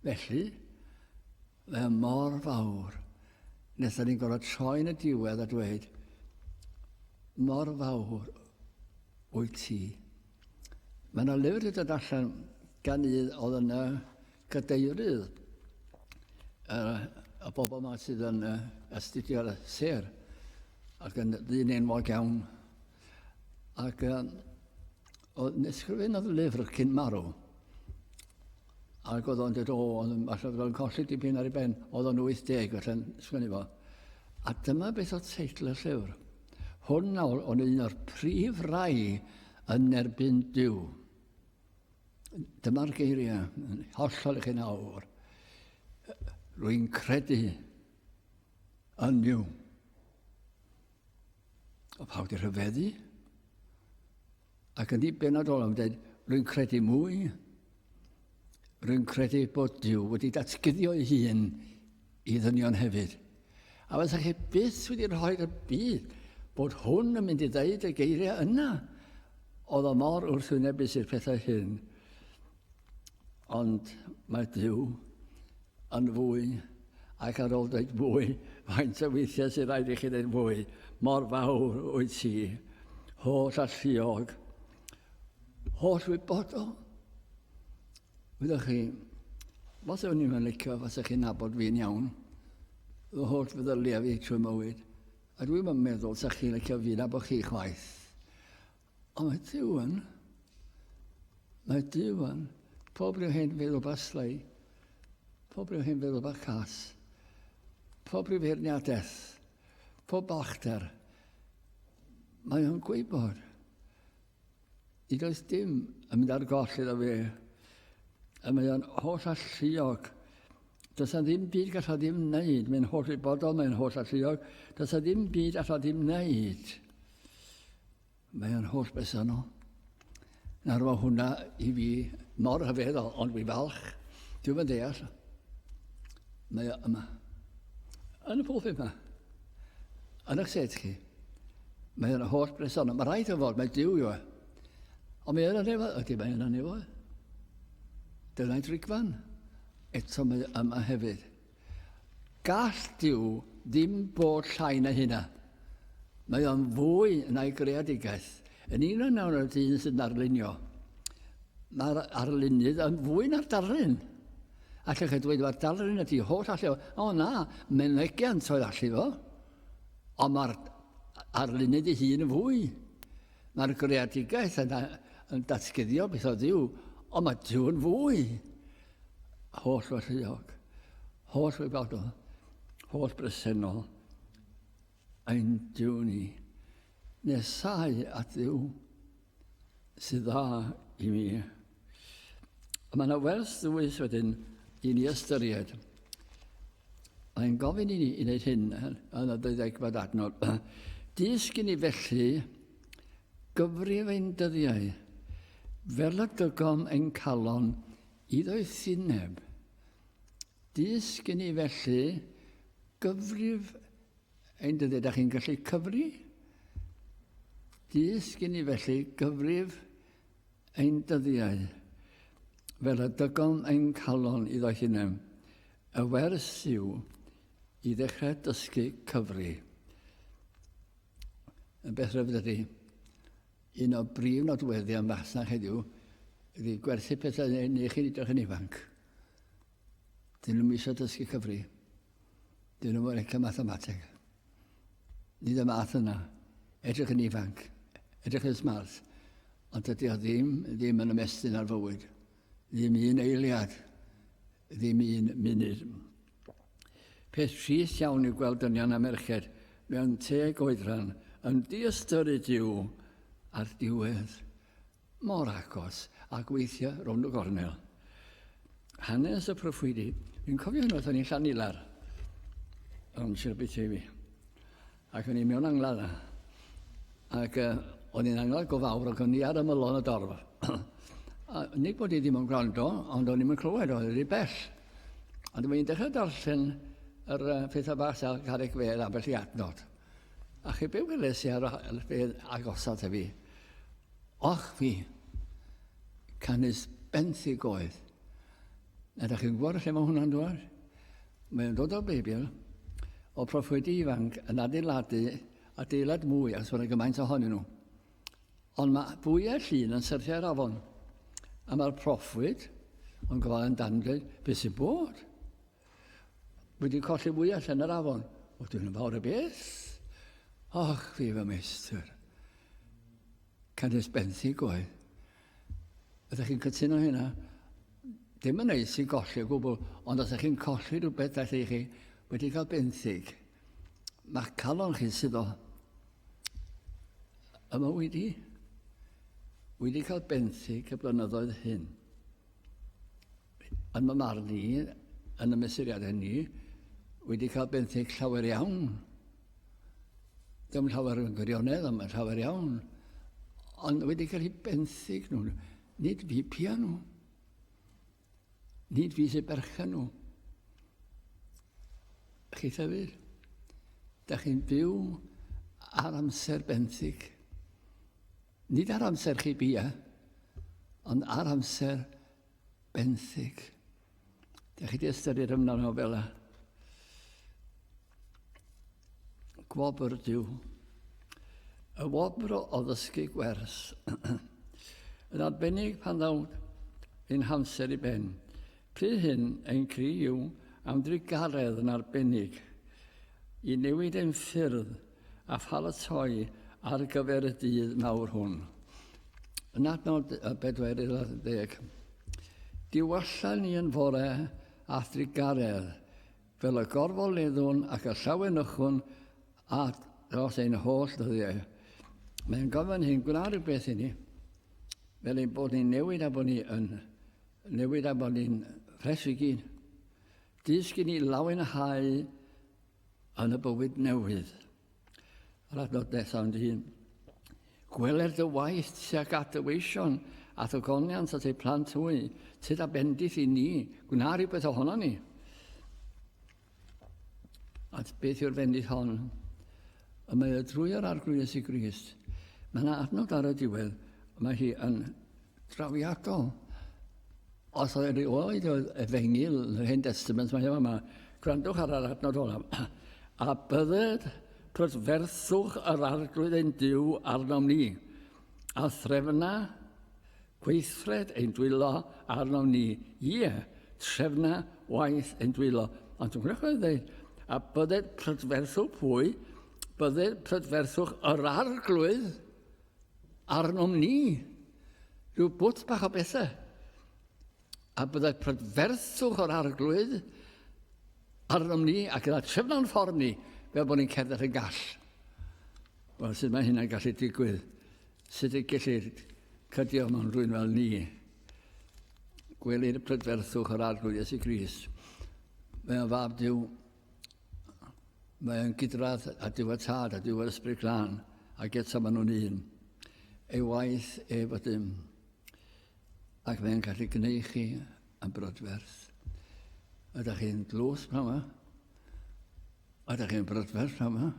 Felly, mae o mor fawr. Nes da ni'n gorfod troi yn y diwedd a dweud, mor fawr wyt ti. Mae yna lyfr wedi dod allan gan un oedd yn y cadeirydd y bobl yma sydd yn astudio'r sêr ac yn ddyn enwog iawn. Ac oedd ysgrifennodd lyfr cyn marw. Ac oedd o'n dweud, o, oedd o'n falle oedd o'n colli dipyn ar ei ben, oedd o'n 80 felly'n sgwennu fo. A dyma beth oedd teitl y llyfr. Hwn nawr o'n un o'r prif rai yn erbyn Duw. Dyma'r geiriau yn hollol i chi nawr. Rwy'n credu yn Nuw. O pawb di rhyfeddu. Ac yn ei benod olaf, dweud, rwy'n credu mwy. Rwy'n credu bod Duw wedi datguddio ei hun i ddynion hefyd. A fysa chi byth wedi rhoi'r byd bod hwn yn mynd i ddeud y geiriau yna. Oedd o mor wrthwynebus i'r pethau hyn. Ond mae Duw yn fwy, ac ar ôl dweud fwy, faint o weithiau sydd rhaid i chi dweud fwy, mor fawr wyt ti, holl alluog, holl wybodol. Wyddoch chi, os o'n i'n licio, fasa chi'n nabod fi'n iawn, fy holl feddyliau fi trwy mywyd, a dwi'n meddwl sa chi'n licio fi nabod chi chwaith. Ond mae Duw yn. Mae Duw yn. Pob rhyw hen feddwl bach slei. Pob rhyw hen feddwl bach cas. Pob rhyw feirniadaeth. Pob balchder. Mae o'n gwybod. Nid oes dim yn mynd ar goll iddo fe. A mae o'n holl alluog. Does na ddim byd gall o ddim wneud. Mae'n holl wybodol, mae'n holl alluog. Does na ddim byd all o ddim wneud. Mae o'n holl bersonol. Nawr mae hwnna i fi mor rhyfeddol, ond fi falch. Dwi'n yn deall. Mae o yma. Yn y pwlpit yma. Yn eich set chi. Mae o'n holl bresennol. Mae rhaid o fod, mae Duw yw e. Ond mae yna nefo, ydy mae yna nefo. Dyna'i drigfan. Eto mae yma hefyd. Gall Duw ddim bod llai na hynna. Mae o'n fwy na'i greadigaeth. Yn un o'n nawr o'r dyn sydd yn arlunio. Mae'r arlunydd yn fwy na'r darlun. Allwch chi dweud, mae'r darlun ydy holl allu. O na, mynegiant oedd allu fo. Ond mae'r arlunydd ei hun yn fwy. Mae'r greadigaeth yn, yn datguddio beth o Dduw, ond mae Duw yn fwy. Holl alluog, holl wybodol, holl bresennol, ein Duw ni. Nesau at Dduw sydd dda i mi. A mae yna wers ddwys wedyn i ni ystyried. Mae'n gofyn i ni i wneud hyn yn y deuddegfed adnod. Dysg i ni felly gyfrif ein dyddiau, fel y dygom ein calon i ddoethineb. Dysg i ni felly gyfrif ein dyddiau. Da chi'n gallu cyfri? Dysg i ni felly gyfrif ein dyddiau, fel y dygom ein calon i ddoethineb. Y wers yw i ddechrau dysgu cyfri. Yn beth rhyfedd ydy, un o brif nodweddion masnach heddiw ydy gwerthu pethau neu neu chi'n edrych yn ifanc. Dyn nhw'n eisiau dysgu cyfri. Dyn nhw'n licio mathemateg. Nid y math yna. Edrych yn ifanc, edrych yn smart, ond dydy o ddim, ddim yn ymestyn ar fywyd. Ddim un eiliad, ddim un munud. Peth trist iawn yw gweld dynion a merched mewn teg oedran yn diystyru Duw a'r diwedd mor agos a gweithio rownd y gornel. Hanes y proffwydi. Fi'n cofio unwaith o'n i'n Llanilar, yn Sir Aberteifi, ac o'n i mewn angladd ac uh, o'n i'n angladd go fawr ac o'n i ar ymylon y dorf. A nid bod i ddim yn gwrando, ond o'n i'm yn clywed, oedd wedi bell. Ond dwi'n dechrau darllen yr uh, pethau bach ar carreg fedd ambell i adnod. A chi be weles i ar y bedd agosat a fi? Och fi, canys benthyg oedd. Na, da chi'n gwybod lle mae hwnna'n dod? Mae'n dod o'r Beibl, o proffwydi ifanc yn adeiladu adeilad mwy, achos bod yna gymaint ohonyn nhw. Ond mae fwyau llun yn syrthio i'r afon. A mae'r proffwyd yn gofal yn dan dweud, beth sy'n bod? Wedi colli fwy allan yr afon. O, dwi'n fawr y beth. Och, fi fy meistr. Canys benthyg oedd. Ydych chi'n cytuno hynna? Dim yn neis i golli o gwbl, ond os ydych chi'n colli rhywbeth felly chi wedi cael benthyg, mae'ch calon chi sydd o. Yma wedi, wedi cael benthyg y blynyddoedd hyn. Yn fy marn i, yn y mesuriadau ni, wedi cael benthyg llawer iawn. Dim llawer yn gwirionedd, ond mae'n llawer iawn. Ond wedi cael eu benthyg nhw. Nid fi pia nhw. Nid fi sy'n berchen nhw. Chi hefyd. Da chi'n byw ar amser benthyg. Nid ar amser chi bia, ond ar amser benthyg. Da chi wedi ystyried amdano fel yna. Gwobr Duw. Y wobr o ddysgu gwers. Yn arbennig pan ddaw ein hamser i ben. Pryd hyn, ein cri yw am drugaredd yn arbennig i newid ein ffyrdd a pharatoi ar gyfer y dydd mawr hwn. Yn adnod y bedwerydd ar ddeg, Diwalla ni yn fore a thrugaredd, fel y gorfoleddwn ac y llawenychwn a dros ein holl ddyddiau. Mae'n gofyn hyn, gwna rhywbeth i ni, fel ein bod ni'n newid a bod ni yn newid a bod ni'n ffres i gyd. Dysg i ni lawenhau yn y bywyd newydd. Yr adnod nesaf yn dyn. Gweler dy waith tuag at dy weision a dy goniant at eu plant hwy, tyd a bendith i ni, gwna rhywbeth ohono ni. A beth yw'r fendith hon? Y mae y drwy yr Arglwydd Iesu Grist. Mae yna adnod ar y diwedd, mae hi yn drawiadol. Os oedd erioed oedd efengyl yn yr Hen Testament, mae yma, gwrandwch ar yr adnod olaf. A bydded prydferthwch yr Arglwydd ein Duw arnom ni, a threfna gweithred ein dwylo arnom ni. Ie, trefna waith ein dwylo. Ond dwi'n gwrandwch yn dweud, a bydded prydferthwch pwy? Bydded prydferthwch yr Arglwydd arnom ni. Rhyw bwt bach o bethau. A byddai prydferthwch o'r Arglwydd arnom ni ac yna trefno'n ffordd ni fel bod ni'n cerdded yn gall. Wel, sut mae hynna'n gallu digwydd? Sut y gellir cydio mewn rhywun fel ni? Gwelir prydferthwch yr Arglwydd Iesu Grist. Mae o'n fab Duw. Mae o'n gydradd a Duw y Tad a Duw yr Ysbryd Glân, ac eto maen nhw'n un. Ei waith ef ydym, ac mae'n gallu gwneud chi yn brydferth. Ydych chi'n dlws pnawn yma? Ydych chi'n brydferth pnawn yma?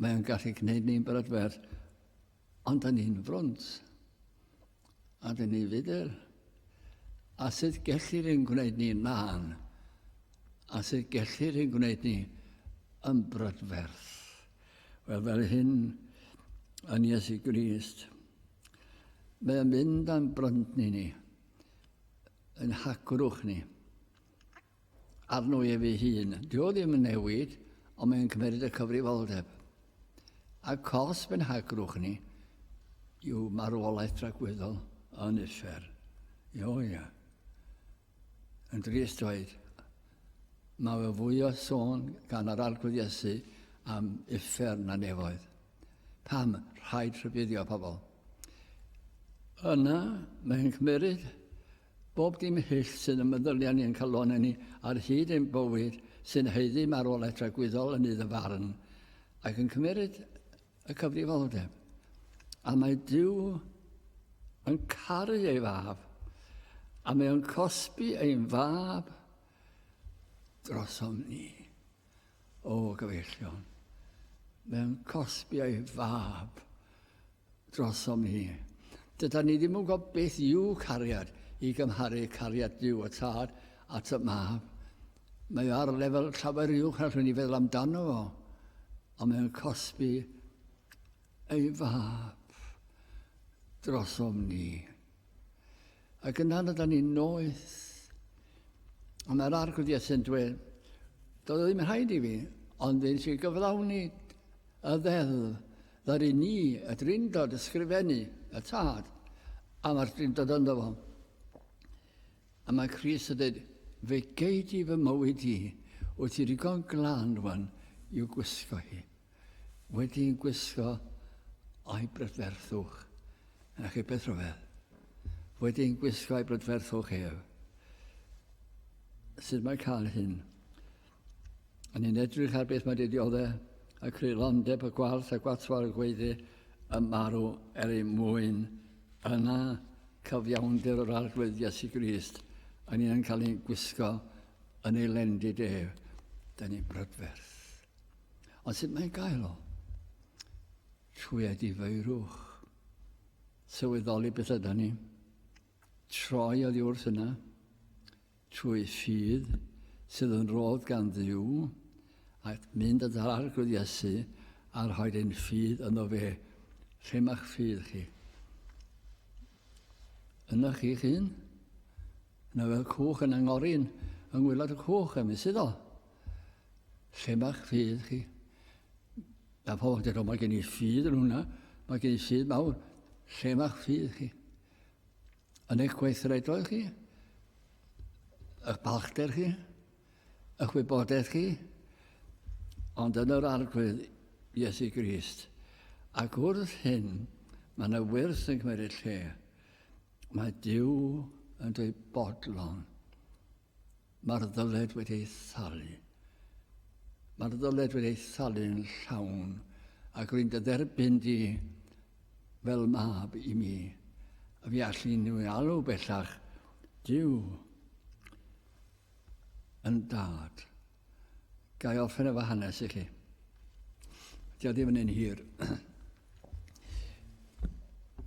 Mae'n gallu gwneud ni'n brydferth, ond da ni'n frwnt. A dyn ni fudr. A sut gellir ein gwneud ni'n lân? A sut gellir ein gwneud ni yn brydferth? Wel, fel hyn yn Iesu Grist. Mae o'n mynd â'n bryntni ni, yn hagrwch ni, arno ef ei hun. Dio ddim yn newid, ond mae'n cymeryd y cyfrifoldeb. A cosb yn hagrwch ni yw marwolaeth dragwyddol yn uffern. O ia. Yn drist dweud, mae fe fwy o sôn gan yr Arglwydd Iesu am uffern na nefoedd. Pam rhaid rhybuddio pobl? Yna, mae'n cymeryd Bob dim hyll sydd yn meddyliau ni yn calonnau ni ar hyd ein bywyd sy'n haeddu marwolaeth tragwyddol yn nydd y farn, ac yn cymeryd y cyfrifoldeb. A mae Duw yn caru ei fab, a mae o'n cosbi ein fab drosom ni. O, gyfeillion, mae o'n cosbi ei fab drosom ni. Dydan ni ddim yn gwybod beth yw cariad i gymharu cariad Duw y Tad at y Mab. Mae o ar lefel llawer uwch na allwn ni feddwl amdano fo, ond mae'n cosbi ei fab drosom ni. Ac yna rydyn ni'n noeth. Ond mae'r Arglwydd Iesu'n dweud, doedd o ddim rhaid i fi, ond fe nes i gyflawni y ddeddf ddaru ni, y Drindod, ysgrifennu, y Tad, a mae'r Drindod ynddo fo. A mae Crist yn dweud, fe gei di fy mywyd i, wyt ti ddigon glân rwan i'w gwisgo hi. Wedi'n gwisgo â'i brydferthwch. Na chi beth rhyfedd. Wedi'n gwisgo â'i brydferthwch ef. Sut mae cael hyn? A ni'n edrych ar beth mae wedi dioddef. y creulondeb, y gwarth, y gwatwar, y gweiddi, y marw er ei mwyn. Yna cyfiawnder yr Arglwydd Iesu Grist, a ni'n cael ein gwisgo yn ei lendid ef. Da ni'n brydferth. Ond sut mae'n gael o? Trwy edifeirwch. Sylweddoli beth yda ni. Troi oddi wrth yna. Trwy ffydd sydd yn rodd gan Dduw, a mynd at yr Arglwydd Iesu a rhoi ein ffydd ynddo fe. Lle mae'ch ffydd chi? Yna chi'ch hun? Yna fel cwch yn angorin yng ngwylod y cwch, em sydd o? Lle mae'ch ffydd chi? A pobl yn dweud, o, mae gen i ffydd yn hwnna, mae gen i ffydd mawr. Lle mae'ch ffydd chi? Yn eich gweithredoedd chi? Eich balchder chi? Eich wybodaeth chi? Ond yn yr Arglwydd Iesu Grist. Ac wrth hyn, mae yna wyrth yn cymryd lle. Mae Duw yn dweud bodlon. Mae'r ddyled wedi ei thalu. Mae'r ddyled wedi ei thalu'n llawn, ac rwy'n dy dderbyn di fel mab i mi. A fi allu nhw alw bellach Duw yn dad. Ga i orffen efo hanes i chi? Dio ddim yn un hir.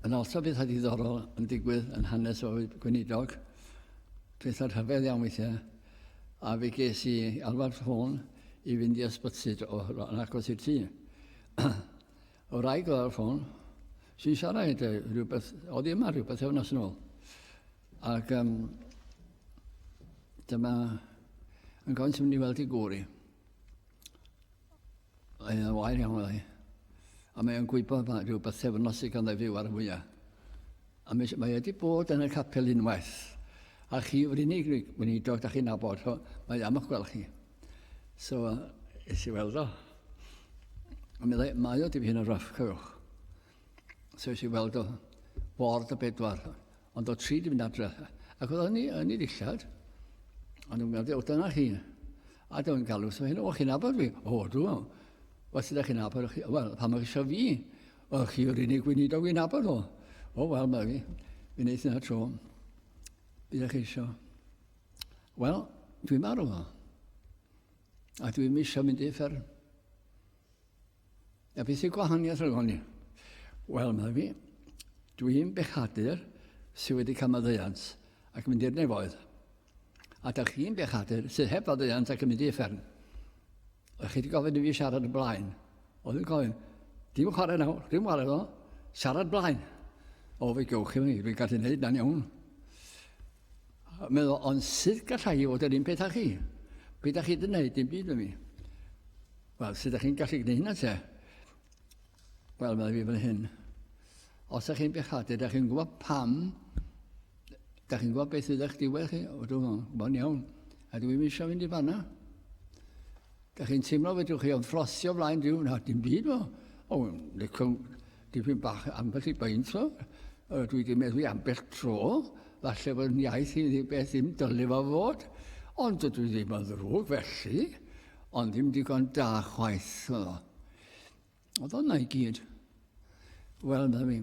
Yn also bethau diddorol yn digwydd yn hanes o gweinidog. Pethau rhyfedd iawn weithiau. A fe ges i alwad ffôn i fynd i ysbyty o, yn agos i'r tŷ. O wraig oedd ar y ffôn. Sy'n siarad rhywbeth, oedd hi yma rhywbeth efnos yn ôl. Ac um, dyma yn gofyn sy'n mynd i weld i gŵr i. Mae'n wair iawn oedd hi. A mae'n gwybod mae rhyw bythefnos sydd ganddo fyw ar y fwyaf. A mae, mae wedi bod yn y capel unwaith. A chi yw'r unig weinidog da chi'n nabod, so mae am eich gweld chi. So, es i weld o. A mi ddweud, mae o dipyn yn rough, cofiwch. So es i weld o ward y bedwar, ond o tri di mynd adre. Ac oedd yn ei ddillad, ond yn gweld, o dyna chi. A dyma'n galw, so hyn, o chi'n nabod fi? O, dwi. Wel, sydd chi'n nabod chi? Wel, pam ych eisiau fi? Wel, chi yw'r unig weinidog fi'n nabod o. O, wel, mae fi. Fi wneud yna tro. Bydd chi eisiau. Wel, dwi'n marw o. A dwi'n eisiau mynd i uffern. A beth yw'r gwahaniaeth rhwng ni? Wel, meddai fi, dwi'n bechadur sydd wedi cael maddeuant ac yn mynd i'r nefoedd. A da chi'n bechadur sydd heb faddeuant ac yn mynd i uffern. O'ch chi wedi gofyn i fi siarad y blaen. Oedd yn gofyn, dim chwarae nawr, dim chwarae ddo, siarad blaen. O, fe gewch chi fi, fi'n gallu gwneud na'n iawn. Meddwl, ond sut gallai i fod yr un peth â chi? Be da chi wedi gwneud, dim byd yn fi. Wel, sut ydych chi'n gallu gwneud hynna te? Wel, meddwl fi fel hyn. Os ydych chi'n bechadur, ydych chi'n gwybod pam, ydych chi'n gwybod beth ydych diwedd chi? O, dwi'n gwybod iawn. A dwi'n eisiau fynd i fanna. Ydych chi'n teimlo fedrwch chi ymffrostio flaen Duw? Na, dim byd o. O, licio dipyn bach ambell i beint o. Dwi wedi meddwi ambell tro. Falle fod yn iaith i ddim beth ddim dylai fo fod. Ond dydw i ddim yn ddrwg felly. Ond ddim digon da chwaith, oedd o. Oedd o'na i gyd. Wel, meddwl fi,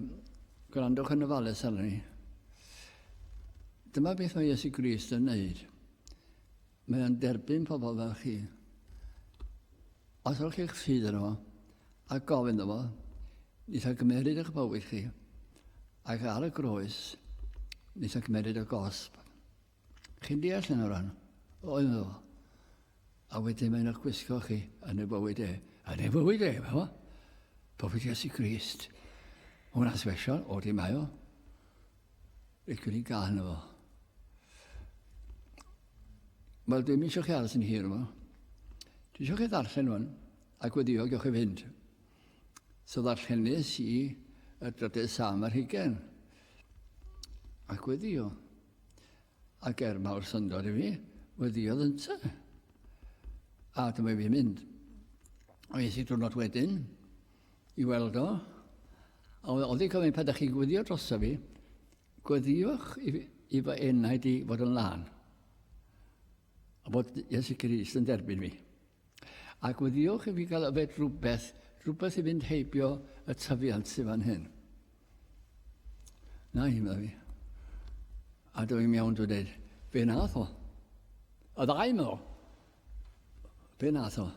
gwrandwch yn ofalus arno ni. Dyma beth mae Iesu Grist yn wneud. Mae o'n derbyn pobl fel chi. Os yw'ch chi'ch ffydd yno fo, a gofyn iddo fo, wneith o gymeryd eich bywyd chi, ac ar y groes, wneith o gymeryd y gosb. Chi'n deall hyn o ran? Oedd o. A wedyn mae'n eich gwisgo chi yn y bywyd e. Yn ei fywyd e, efo. Bywyd Iesu Grist. Hwna'n special, o di mae o. Licwn i gael yno fo. Wel, dwi'n eisiau chi aros yn hir yma. Dwi eisiau chi ddarllen hwn, ac weddio gewch chi fynd. So ddarllenes i y drydydd salm ar hugen. Ac weddio. Ac er mawr syndod i fi, weddïodd ynte. A dyma fi mynd. A es i diwrnod wedyn i weld o. A oedd hi'n gofyn, pan ydych chi'n gweddio drosto fi, gweddiwch i, i fy enaid i fod yn lân. A bod Iesu Grist yn derbyn fi. A gweddiwch i fi gael yfed rhywbeth, rhywbeth i fynd heibio y tyfiant sydd fan hyn. Na i, meddai fi. A dwi mewn dwi'n dweud, be nath o? Y ddau, meddwl. Be nath o?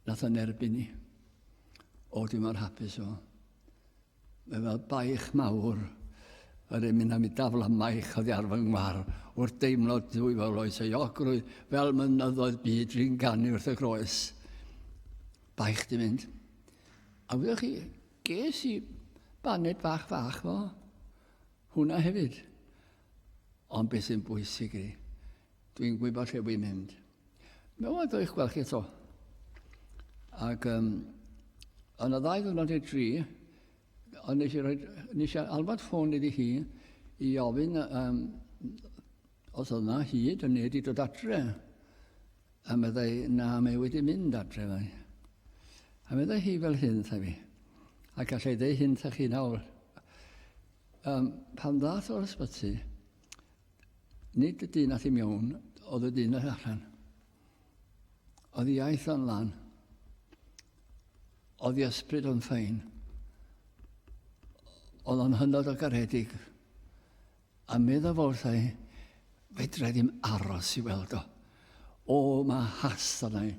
Nath o'n erbyn i. O, dwi mor hapus o. Mae fel baich mawr yr emyn am i dafla maich oddi ar fy ngwar wrth deimlo dwy fel oes euogrwydd fel mynyddoedd byd dwi'n ganu wrth y groes. Baich di mynd. A wyddoch chi, ges i baned bach fach fo. Hwna hefyd. Ond beth sy'n bwysig i, dwi'n gwybod lle wy'n mynd. Mae'n oedd o'ch gweld chi eto. Ac um, yna ddau ddwrnod neu dri, ond nes i, rhoi, nes i alwad ffôn iddi hi i ofyn um, os oedd yna hyd yn neu wedi dod adre. A meddai, na, mae wedi mynd adre. Meddai. A meddai hi fel hyn, tha fi. A gallai ddeud hyn tha chi nawr. Um, pan ddath o'r ysbyty, nid y dyn ath i mewn, oedd y dyn ath allan. Oedd i iaith o'n lan. Oedd i ysbryd o'n ffein. Oedd o'n hynod o garedig. A medda fo wrtha i, fedra i ddim aros i weld o. O, mae hast arna i.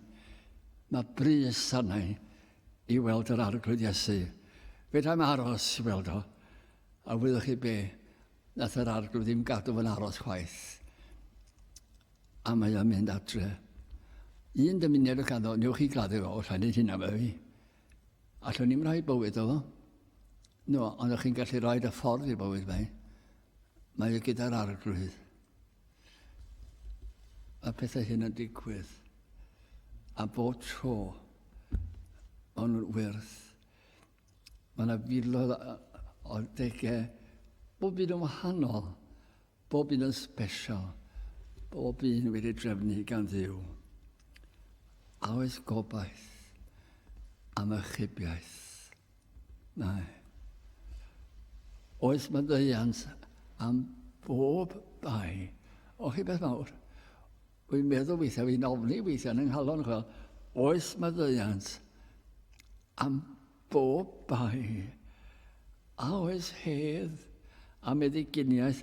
Mae brys arna i i weld yr Arglwydd Iesu. Fedra i'm aros i weld o. A wyddoch chi be? Nath yr Arglwydd ddim gadw fy'n aros chwaith. A mae o'n mynd adre. Un dymuniad o ganddo, newch chi gladdu fo, allai wneud hynna fe fi. Allwn ni'm rhoi bywyd o fo. No, ond o'ch chi'n gallu rhoi y ffordd i'r bywyd mae. Mae o gyda'r arglwydd. Mae pethau hyn yn digwydd. A bob tro, maen nhw'n wyrth. Mae yna filoedd o degau, bob un yn wahanol, bob un yn special, bob un wedi drefnu gan Dduw. A oes gobaith am achubiaeth? Mae. Oes maddeuant am bob bai. O chi beth mawr. Wy'n meddwl weithiau, fi'n ofni weithiau yn ynghalon, chwel, oes maddeuant am bob bai. A oes hedd a meddyginiaeth,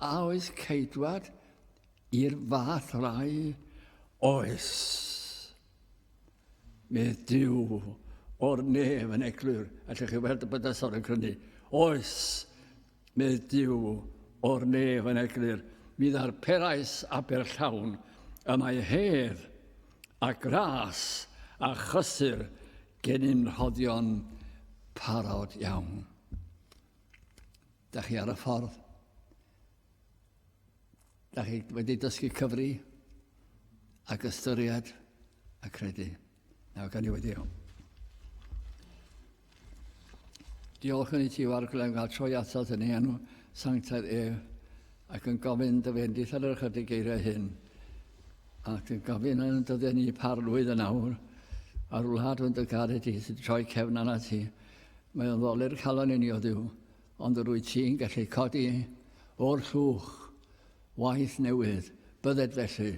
a oes ceidwad i'r fath rai? Oes. Medd Duw o'r nef yn eglur. Allwch chi weld y bydysawd yn crynu. Oes, medd Duw o'r nef yn eglur. Mi ddarperais aber llawn y mae hedd a gras a chysur gennym rhoddion parod iawn. Da chi ar y ffordd. Da chi wedi dysgu cyfri ac ystyried a credu. Nawr gan i wedi. Diolch yn i ti, Arglwydd, am gael troi atat yn ei enw sanctaidd ef, ac yn gofyn dy fendith ar yr ychydig geiriau hyn, ac yn gofyn yn dyddiau ni parlwydd yn awr, a'r wlad yn dy garu di sy'n troi cefn arna ti. Mae o'n ddolur calon i ni o Dduw, Ond yr wyt ti'n gallu codi o'r llwch waith newydd, bydded felly,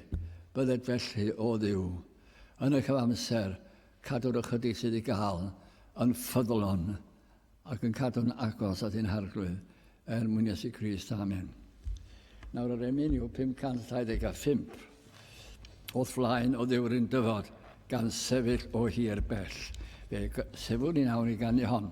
bydded felly, o Dduw. Yn y cyfamser, cadw'r ychydig sydd i gael yn ffyddlon ac yn cadw'n agos at ein Harglwydd, er mwyn Iesu Grist. Amen. Nawr yr emyn yw 525. Wrth flaen o ddiwryn dyfod, gan sefyll o hir bell. Fe sefwn ni nawr i ganu hon.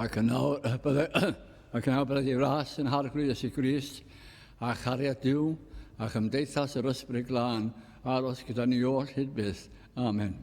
Ac yn awr, bydde, ac yn awr byddai i ras yn Harglwydd Iesu Grist, a chariad Duw, a chymdeithas yr Ysbryd Glân, aros gyda ni oll hyd byth. Amen.